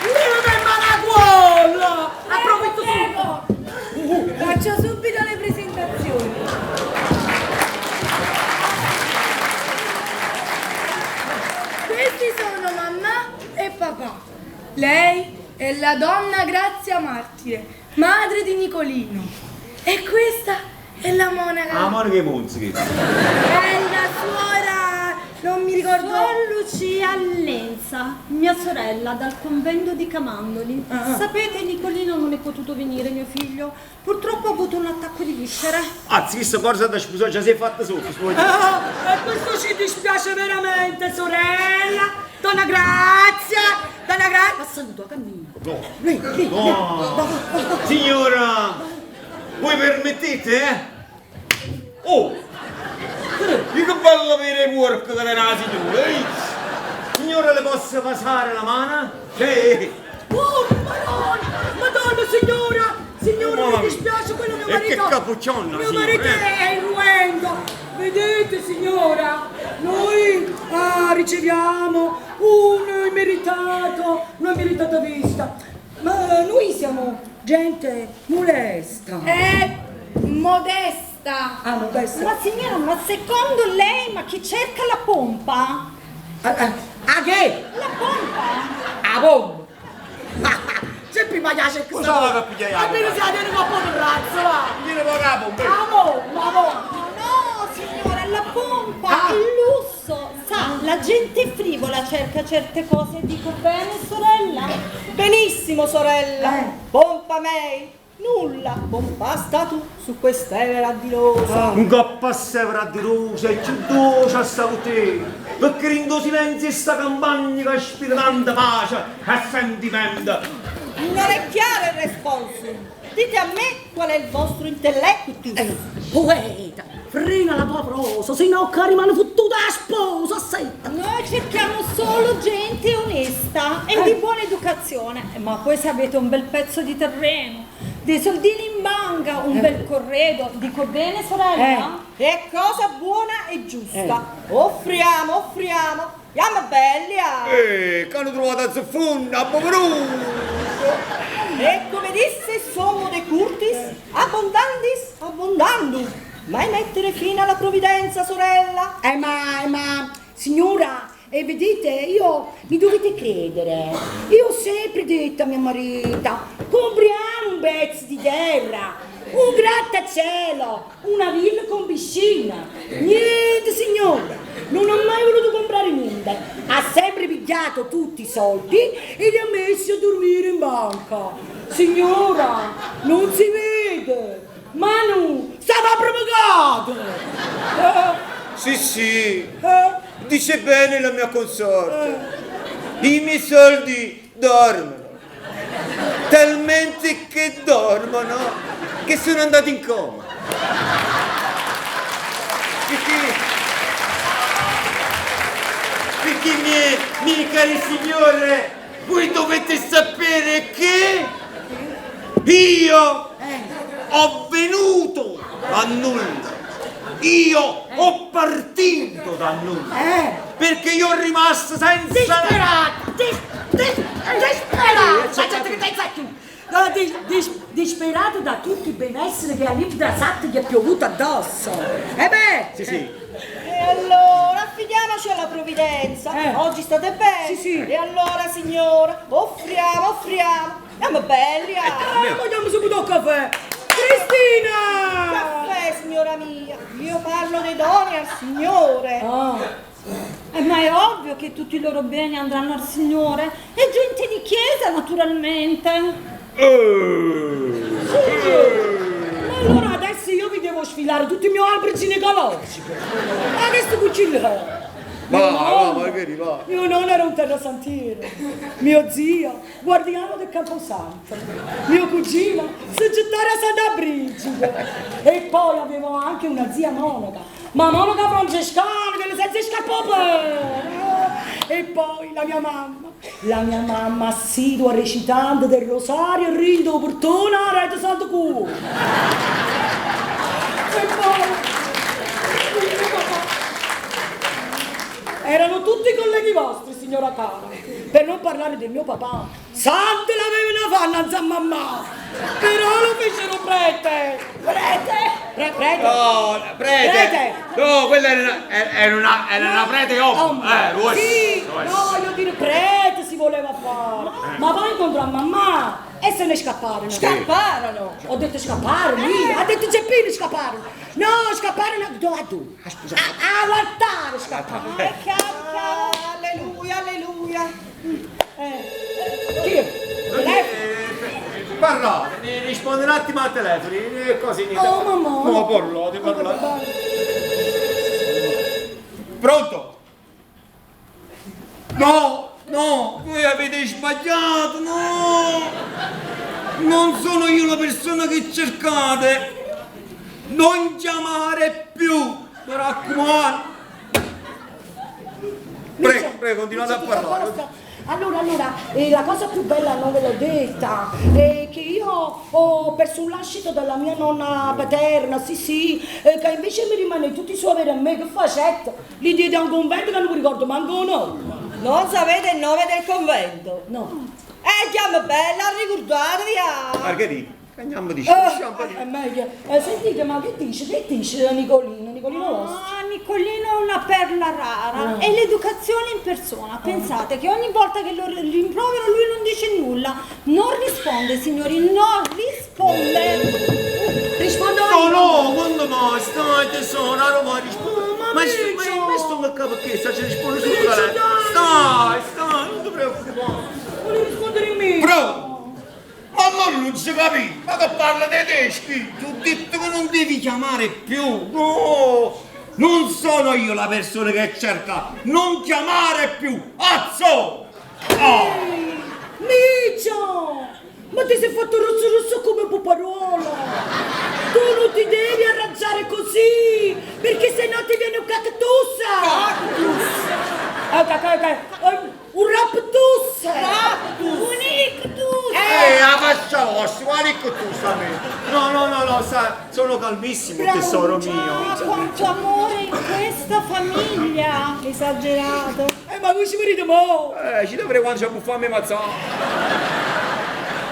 Levami la gola! Approfitto subito! Prego. Faccio subito le presentazioni. Questi sono mamma e papà. Lei è la donna Grazia Martire, madre di Nicolino. E questa è la monaca. ah, ma che mozzichi. È la suora, non mi ricordo. Suor Lucia Lenza, mia sorella dal convento di Camandoli. Sapete, Nicolino non è potuto venire, mio figlio. Purtroppo ha avuto un attacco di viscere. Anzi, questa cosa da sposare già si è fatta sotto. scusa. Ah, e questo ci dispiace veramente, sorella! Donna Grazia! Donna Grazia! Ma saluto, cammina! No. Lì, lì, No. Signora, voi permettete, eh? Oh! Io che bello avere porco che era la signora, eh? Signora, le posso passare la mano? Sì! Oh, Madonna! Madonna, signora! Signora, Mamma mi mia. dispiace, quello mio E marito... che cappucciona, Mio signora, marito eh. è irruendo! Vedete, signora, noi riceviamo un immeritato, una immeritata visita, ma noi siamo gente molesta. È modesta. Ah, modesta. Ma signora, ma secondo lei, ma chi cerca la pompa? Ah, ah, ah, che? La pompa? A bomba! C'è prima che c'è Cosa va a pigliare la Appena si tiene un po' di razzo, va! Viene poca la pompa. A bomba, a bomba! No, signora, la pompa, il lusso. Sa, la gente frivola cerca certe cose. Dico bene, sorella? Benissimo, sorella. Pompa mei. Nulla, pompa sta tu su quest'evera di rosa. Un coppa severa di rosa e c'è dolce sta con te. Perché in tuo silenzio sta campagna che ispira tanta pace e sentimento. Non è chiaro il responso. Dite a me qual è il vostro intelletto. Poeta, frena la tua prosa, se no che rimane fottuta la sposa, senta! Noi cerchiamo solo gente onesta e di buona educazione. Ma poi se avete un bel pezzo di terreno, dei soldini in banca, un bel corredo, dico bene sorella? È cosa buona e giusta. Offriamo, offriamo. Jamme belli ah! Eh, che hanno trovato a zeffunno, a poveruto! E come disse il sommo De Curtis, abbondandis abbondandum. Mai mettere fine alla provvidenza, sorella. Eh ma, eh ma, signora, e vedete, io mi dovete credere. Io ho sempre detto a mia marito, compriamo un pezzo di terra, un grattacielo, una villa con piscina. Niente, signora, non ho mai voluto comprare niente. Ha sempre pigliato tutti i soldi e li ha messi a dormire in banca. Signora, non si vede. Manu, stava provocato. Sì, sì, dice bene la mia consorte. I miei soldi dormono. Talmente che dormono che sono andati in coma. Perché, perché miei, miei cari signore, voi dovete sapere che io ho venuto da nulla. Io ho partito da nulla. Perché io ho rimasto senza... Disperato! Disperato! Ma gente che pensa più! No, disperato da tutto il benessere che all'intrasatta gli è piovuto addosso. E beh! Sì, sì. E allora affidiamoci alla provvidenza. Oggi state bene. Sì, sì. E allora, signora, offriamo, offriamo. Siamo belli, ah. Vogliamo subito un caffè! Cristina! Caffè, signora mia. Io parlo dei doni al Signore. Ma è ovvio che tutti i loro beni andranno al Signore. E gente di chiesa, naturalmente. Ma allora adesso io vi devo sfilare tutto il mio albero ginecologico. Ma che sto cucino? Va, va, Margherita, va. Mio nonno era un terrasantiero, mio zio, guardiano del Camposanto, mio cugino, soggettare a Santa Brigida. E poi avevo anche una zia monaca, ma monaca francescana, che le senza scappò. E poi la mia mamma, la mia mamma assidua recitante del rosario e rindo opportuna a Rete Santo Cuore. E poi il mio papà. Erano tutti colleghi vostri, signora cara. Per non parlare del mio papà. Sante l'avevano fanno a mamma. Però lo fecero prete. Prete? Prete? No, prete. Prete. No, quella era una prete om. Lo è. Sì, Lo è. no, io dire prete si voleva fare. Ma poi incontrò a mamma e se ne scapparono. Scapparono? Ho detto scapparono, io. Ha detto Geppino scapparono. No, scapparono a tu. All'altare scapparono. Alleluia, alleluia. Chi è? Parlate, risponde un attimo al telefono, così niente. Oh, mamma. No, parlate, parlate. Pronto? No, no, voi avete sbagliato, no! Non sono io la persona che cercate! Non chiamare più, mi raccomando! Prego, prego, continuate a parlare. Allora, la cosa più bella non ve l'ho detta, è che io ho perso un lascito dalla mia nonna paterna, sì sì, che invece mi rimane tutti i suoi averi a me, che facetto? Li diedi a un convento che non mi ricordo manco un nome. Non sapete il nome del convento? No. Chiama bella, ricordatevi! Ah. Margherita, andiamo di È meglio. Sentite, ma che dice? Che dice Nicolino? Nicolino vostro? Ah, Nicolino è una perla rara. È l'educazione in persona. Pensate che ogni volta che lo rimprovero lui non dice nulla. Non risponde, signori, non risponde. Rispondo io. No, no, quando mai? Stai tesoro, non mai rispondo. Ma questo non capo che sta, ci risponde sul telefono. Stai, stai, non ti preoccupare. Volevo rispondere in me. Pronto? Ma allora non si capisce, ma che parla tedeschi? Ti ho detto che non devi chiamare più, no! Non sono io la persona che cerca, non chiamare più, azzo! Oh. Micio! Ma ti sei fatto rosso rosso come un puparuolo! Tu non ti devi arrangiare così, perché se no ti viene un cactus! Cactus! Ok, ok, ok. Un raptus! Raptus! Un ictus! Eh, 'a faccia vostra, guarda che tu sta me. No, no, no, no, sta, sono calmissimo, tesoro mio. Ma quanto amore in questa famiglia! Esagerato! Ma voi ci vedete mo'? Ci dovrei quando c'è buffare me mazzare.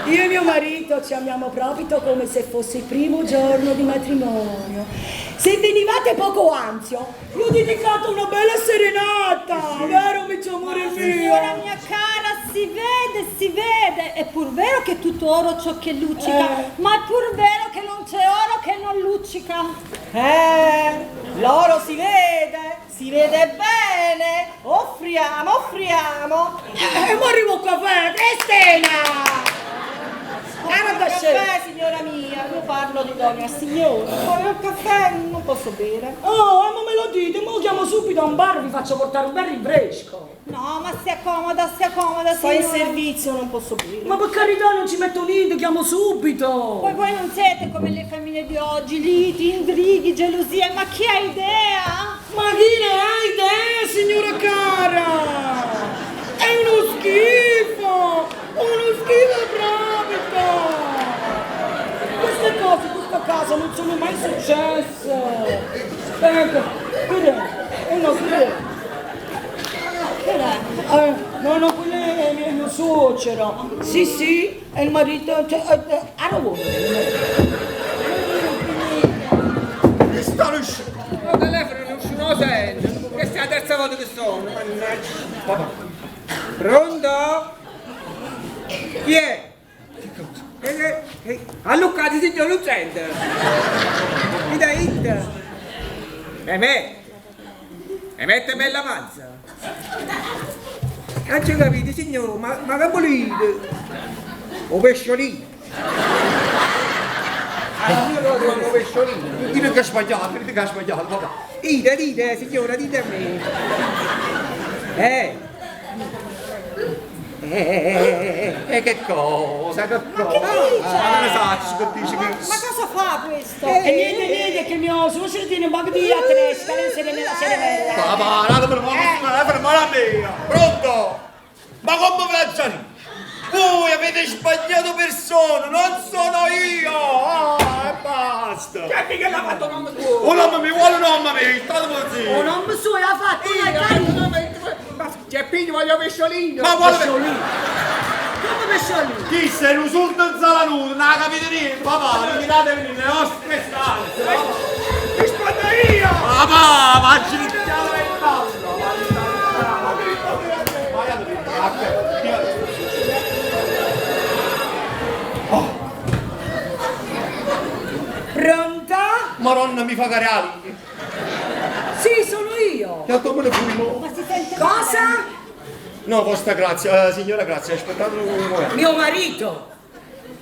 Io e mio marito ci amiamo proprio come se fosse il primo giorno di matrimonio. Se venivate poco anzio, vi ho dedicato una bella serenata, vero mio amore mio? Signora mia cara, si vede, si vede. È pur vero che è tutto oro ciò che luccica, ma è pur vero che non c'è oro che non luccica. L'oro si vede, si vede bene. Offriamo, offriamo. E mo arrivo il caffè, Cristina! Era da il caffè, signora mia, io parlo di donna signora. Poi il caffè non posso bere. Oh, ma me lo dite, mo chiamo subito a un bar e vi faccio portare un bel rinfresco. No, ma si accomoda, si accomoda, Sto in signora. servizio, non posso bere. Ma per carità non ci metto niente, chiamo subito. Poi voi non siete come le famiglie di oggi, liti, intrighi, gelosie, ma chi ha idea? Ma chi ne ha idea, signora cara? È uno schifo! Uno schifo proprio! Queste cose in questa casa non sono mai successe! Ecco, che è? No, che è? Che è? No, no, quello è mio suocero. Sì, sì, è il marito... Cioè, ah, non vuole. Che sta uscendo? Il telefono non uscì, non lo sento. Questa è la terza volta che sono, mannaggia. Papà. Pronto? Chi è? Alluccati signor Lucente! Mi dai it? E me? E mette bella panza! Non ci capite signor, ma che volete? O pesciolino! Ah, io lo trovo un pesciolino! Dite che ha sbagliato, dite che ha sbagliato, papà. Dite, dite, signora, dite a me! Che cosa? Che Ma che cosa? dice? Ma non ne saccio, che dice che... Ma cosa fa questo? E niente, niente, che mio suocero tiene un po' di atresca nel cervello. Papà, datemi la mano mia! Pronto? Ma come ve la già Voi avete sbagliato persona, non sono io! Ah, e basta! Che mica l'ha fatto nome tuo? O nome mio, vuole nome mio, state così! O nome suo l'ha fatto, una carina! C'è Pino, voglio pesciolino! Ma vuole pesciolino? Come pesciolino? Chi sei un surdo in sala nuda, non ha capito niente, papà, ritiratevi nelle nostre stanze! Rispondo io! Papà, facci il piano del tavolo! Pronta? Maronna mi fa cariare! Sì, sono io! Che come ne fumo? Ma si sente Cosa? No, vostra grazia, signora grazia, aspettate un momento. Mio marito!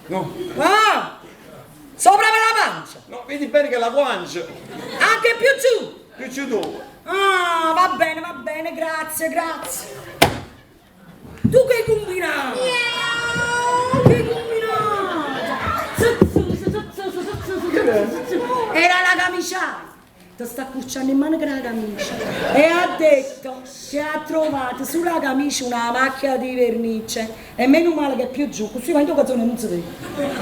No. Ah! Sopra per la pancia! No, vedi bene che la guancia! Anche più giù! Più giù dove? Ah, va bene, va bene, grazie, grazie. Tu che hai combinato? Che hai combinato? Era la camicia! Ti sta accucciando in mano con la camicia e ha detto che ha trovato sulla camicia una macchia di vernice e meno male che è più giù, così va in occasione non si vede.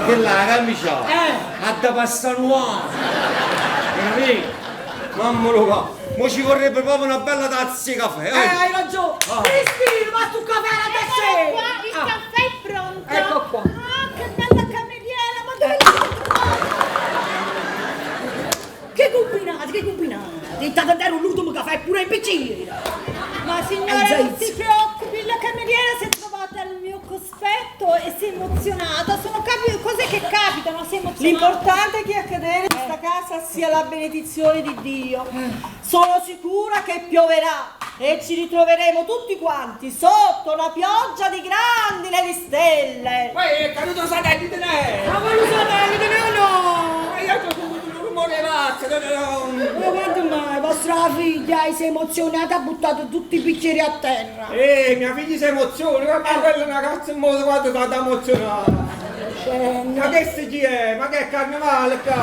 Che la camicia? Ha da passare un uomo! Capito? Mamma Luca, mo ci vorrebbe proprio una bella tazza di caffè. Hai ragione! Cristina, ma tu caffè la Eccolo qua, il caffè è pronto. Ecco qua. Ah, che bella cameriera, ma dove l'avete trovata? Che combinate, che combinate? Intanto dare l'ultimo caffè pure in piccina! Ma signora, non si preoccupi, la cameriera si è trovata al mio cospetto e si è emozionata. Sono cose che capitano, si è emozionata. L'importante è che accadere in questa casa sia la benedizione di Dio. Sono sicura che pioverà e ci ritroveremo tutti quanti sotto una pioggia di grandine di stelle. Ma è caduto un satellite, ne? Ma quello satellite ne o no? Ma io ho sentito un rumore pazzo, no, no. Ma quando mai? Vostra figlia si è emozionata, ha buttato tutti i bicchieri a terra. Mia figlia si emoziona, ma quella è una cazzo in modo quando sta emozionata. Ma che si chi è? Ma che è carnevale qua?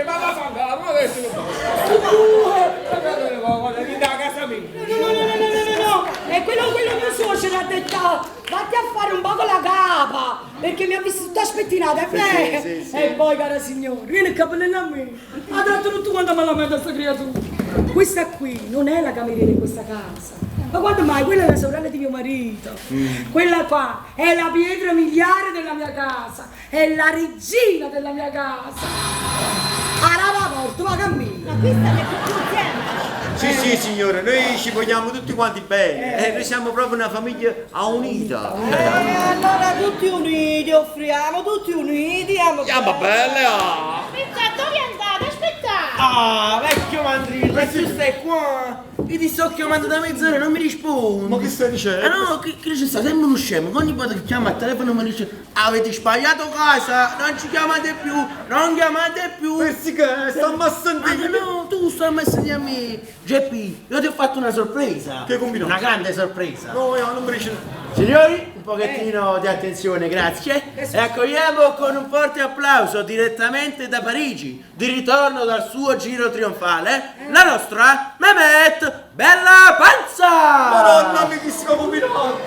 Ma va ma adesso non posso. Ma da casa mia. No, no, no, no, no, no, no, no. E quello mio suocero ha detto, vattene perché mi ha visto tutta spettinata, è Sì, vero? sì, sì, sì. E poi, cara signora, vieni qua per a me. Ha tratto tutto quanto malamente a sta creatura. Questa qui non è la cameriera in questa casa. Ma quando mai? Quella è la sorella di mio marito. Quella qua è la pietra miliare della mia casa. È la regina della mia casa. Arava porto, va cammina. Ma questa è tutti insieme. Sì, sì, signore, noi ci vogliamo tutti quanti bene. Noi siamo proprio una famiglia unita. E allora tutti uniti offriamo, tutti uniti, amo Siamo belle, ah! Aspetta, dove andate? Aspettate! Ah, vecchio mandrillo, e tu stai qua? Io ti sto chiamando da mezz'ora e non mi rispondi. Ma che stai dicendo? Eh no, che ci sta sempre uno scemo, che ogni volta che chiama al telefono mi dice avete sbagliato casa, non ci chiamate più, non chiamate più. Perché stammo a sentire. Ma no, tu stai a sentire a me. Geppi, io ti ho fatto una sorpresa. Che combinato? Una grande sorpresa. No, io non mi riesco. Signori, un pochettino di attenzione, grazie. E accogliamo con un forte applauso direttamente da Parigi, di ritorno dal suo giro trionfale, la nostra Mehmet Bella Panza! Madonna, mi che si va combinato!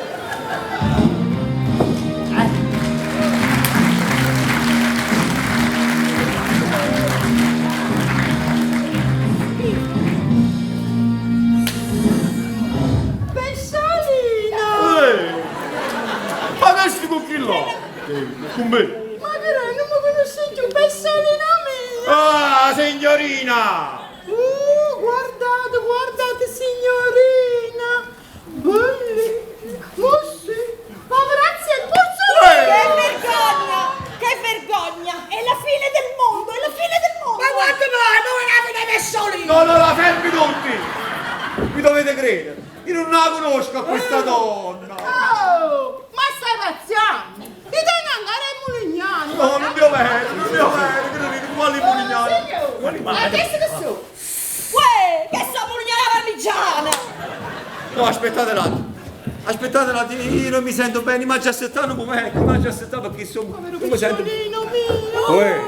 Pesciolino! Ehi! Ma che sti con chi là? Con me? Ma che non mi conosci più, pesciolino mio! Ah, signorina! Guardate, guardate signorina! Belli, mossi, poverazzi e puzzolini! Che vergogna! Che vergogna! È la fine del mondo, è la fine del mondo. Ma quanto mai? Ma la fine Pesciolino! No, no, la fermi tutti! Mi dovete credere, io non la conosco a questa donna! Oh, ma stai pazziando? Ti tengo ancora in Mulignano! No, non devo vedere, non devo vedere, credete, quali mulignani? Signore, ma che sono? Uè, che sto mulignana parmigiana! No, aspettate un attimo. Aspettate un attimo, io non mi sento bene, ma già settato un momento, ma già settato perché insomma, non mi sento. Pesciolino mio! Uè,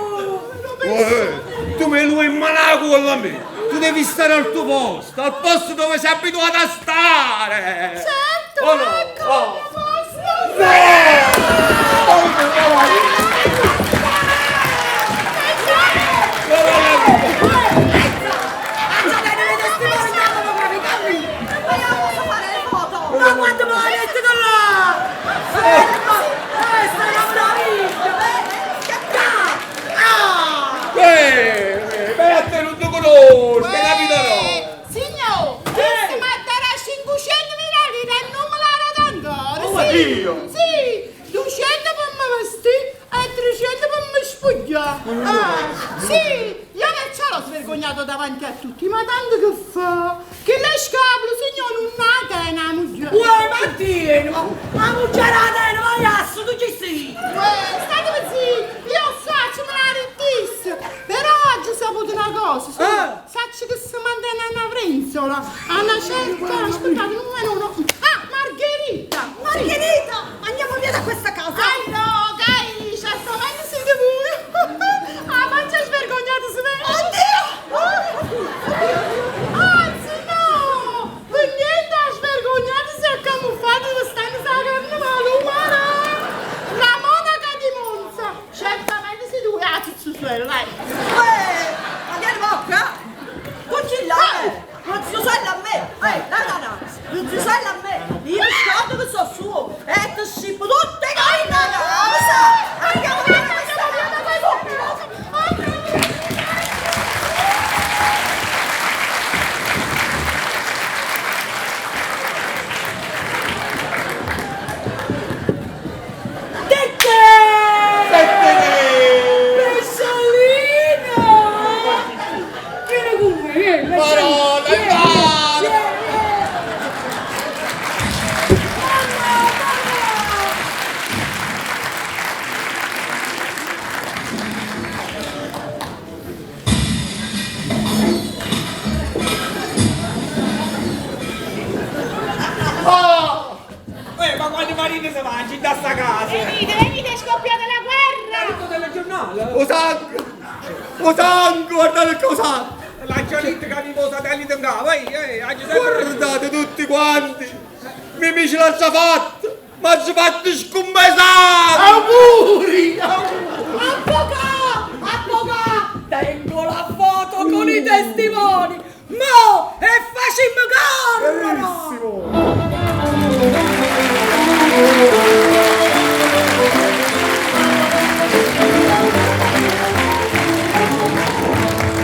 uè, tu me lo in mano quello a me. Tu devi stare al tuo posto, al posto dove sei abituato a stare. Certo, Oh no, ecco oh. il mio posto! Ma io non posso fare le foto! Ma quanto mai metti da là? Questa è una meraviglia! Ah! Beh, a te non ti conosco, capito no? Signor, questo mi darà 500.000 lire e non me la date ancora, Oh, sì? io? Sì, 200 per me vestire e 300 per me spogliare. Ah, sì, io perciò l'ho svergognato davanti a tutti, ma tanto che fa? Che lei scapolo, signor, non nata è una moglie. Uè, ma tieni, ma ma mucciarata, ma adesso tu ci sei! Uè, state zitti, io so, me la rittisse. Però oggi ho saputo una cosa, signor. Sacci che si mantiene una brinzola, a una certa, aspettate, non me uno. Ah, Margherita! Margherita, andiamo via da questa casa. Ah no, dai, certamente siete voi! Ah, faccia svergognata si vede! Oddio! Anzi no! Per niente ha svergognato si è camuffato stanno sa carnevale, guarda! La monaca di Monza! Certamente siete voi! Ah, zuzzuello, vai! Uè, ma tieni bocca! Tu ci l'hai! Non si usella a me! Ehi, no, no, no! Non si usella a me! Io scordo che sono suo! E ti scippo tutte le cose da casa! Andiamo via da questa casa! Pesciolino! Vieni con me, vieni, Madonna, vieni, Ivano! vieni, vieni. Mamma, mamma! Oh! Ma quando marito si mangia da sta casa? Venite, venite, è scoppiata la guerra! Tutto telegiornale! O sangue! O sangue, guardate che sangue! La giornata che avevo satellite in capo, ehi, ehi, oggi sempre... Guardate tutti quanti! Mimì ce l'ha già fatta! Ma ci fatto scompesare! Auguri! Auguri! Avvocà! Avvocà! Tengo la foto con i testimoni! Mo! E facciamo corrono!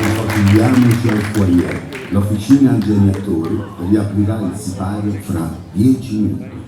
Riportiamoci al foyer. L'officina Geniatori riaprirà il sipario fra 10 minuti.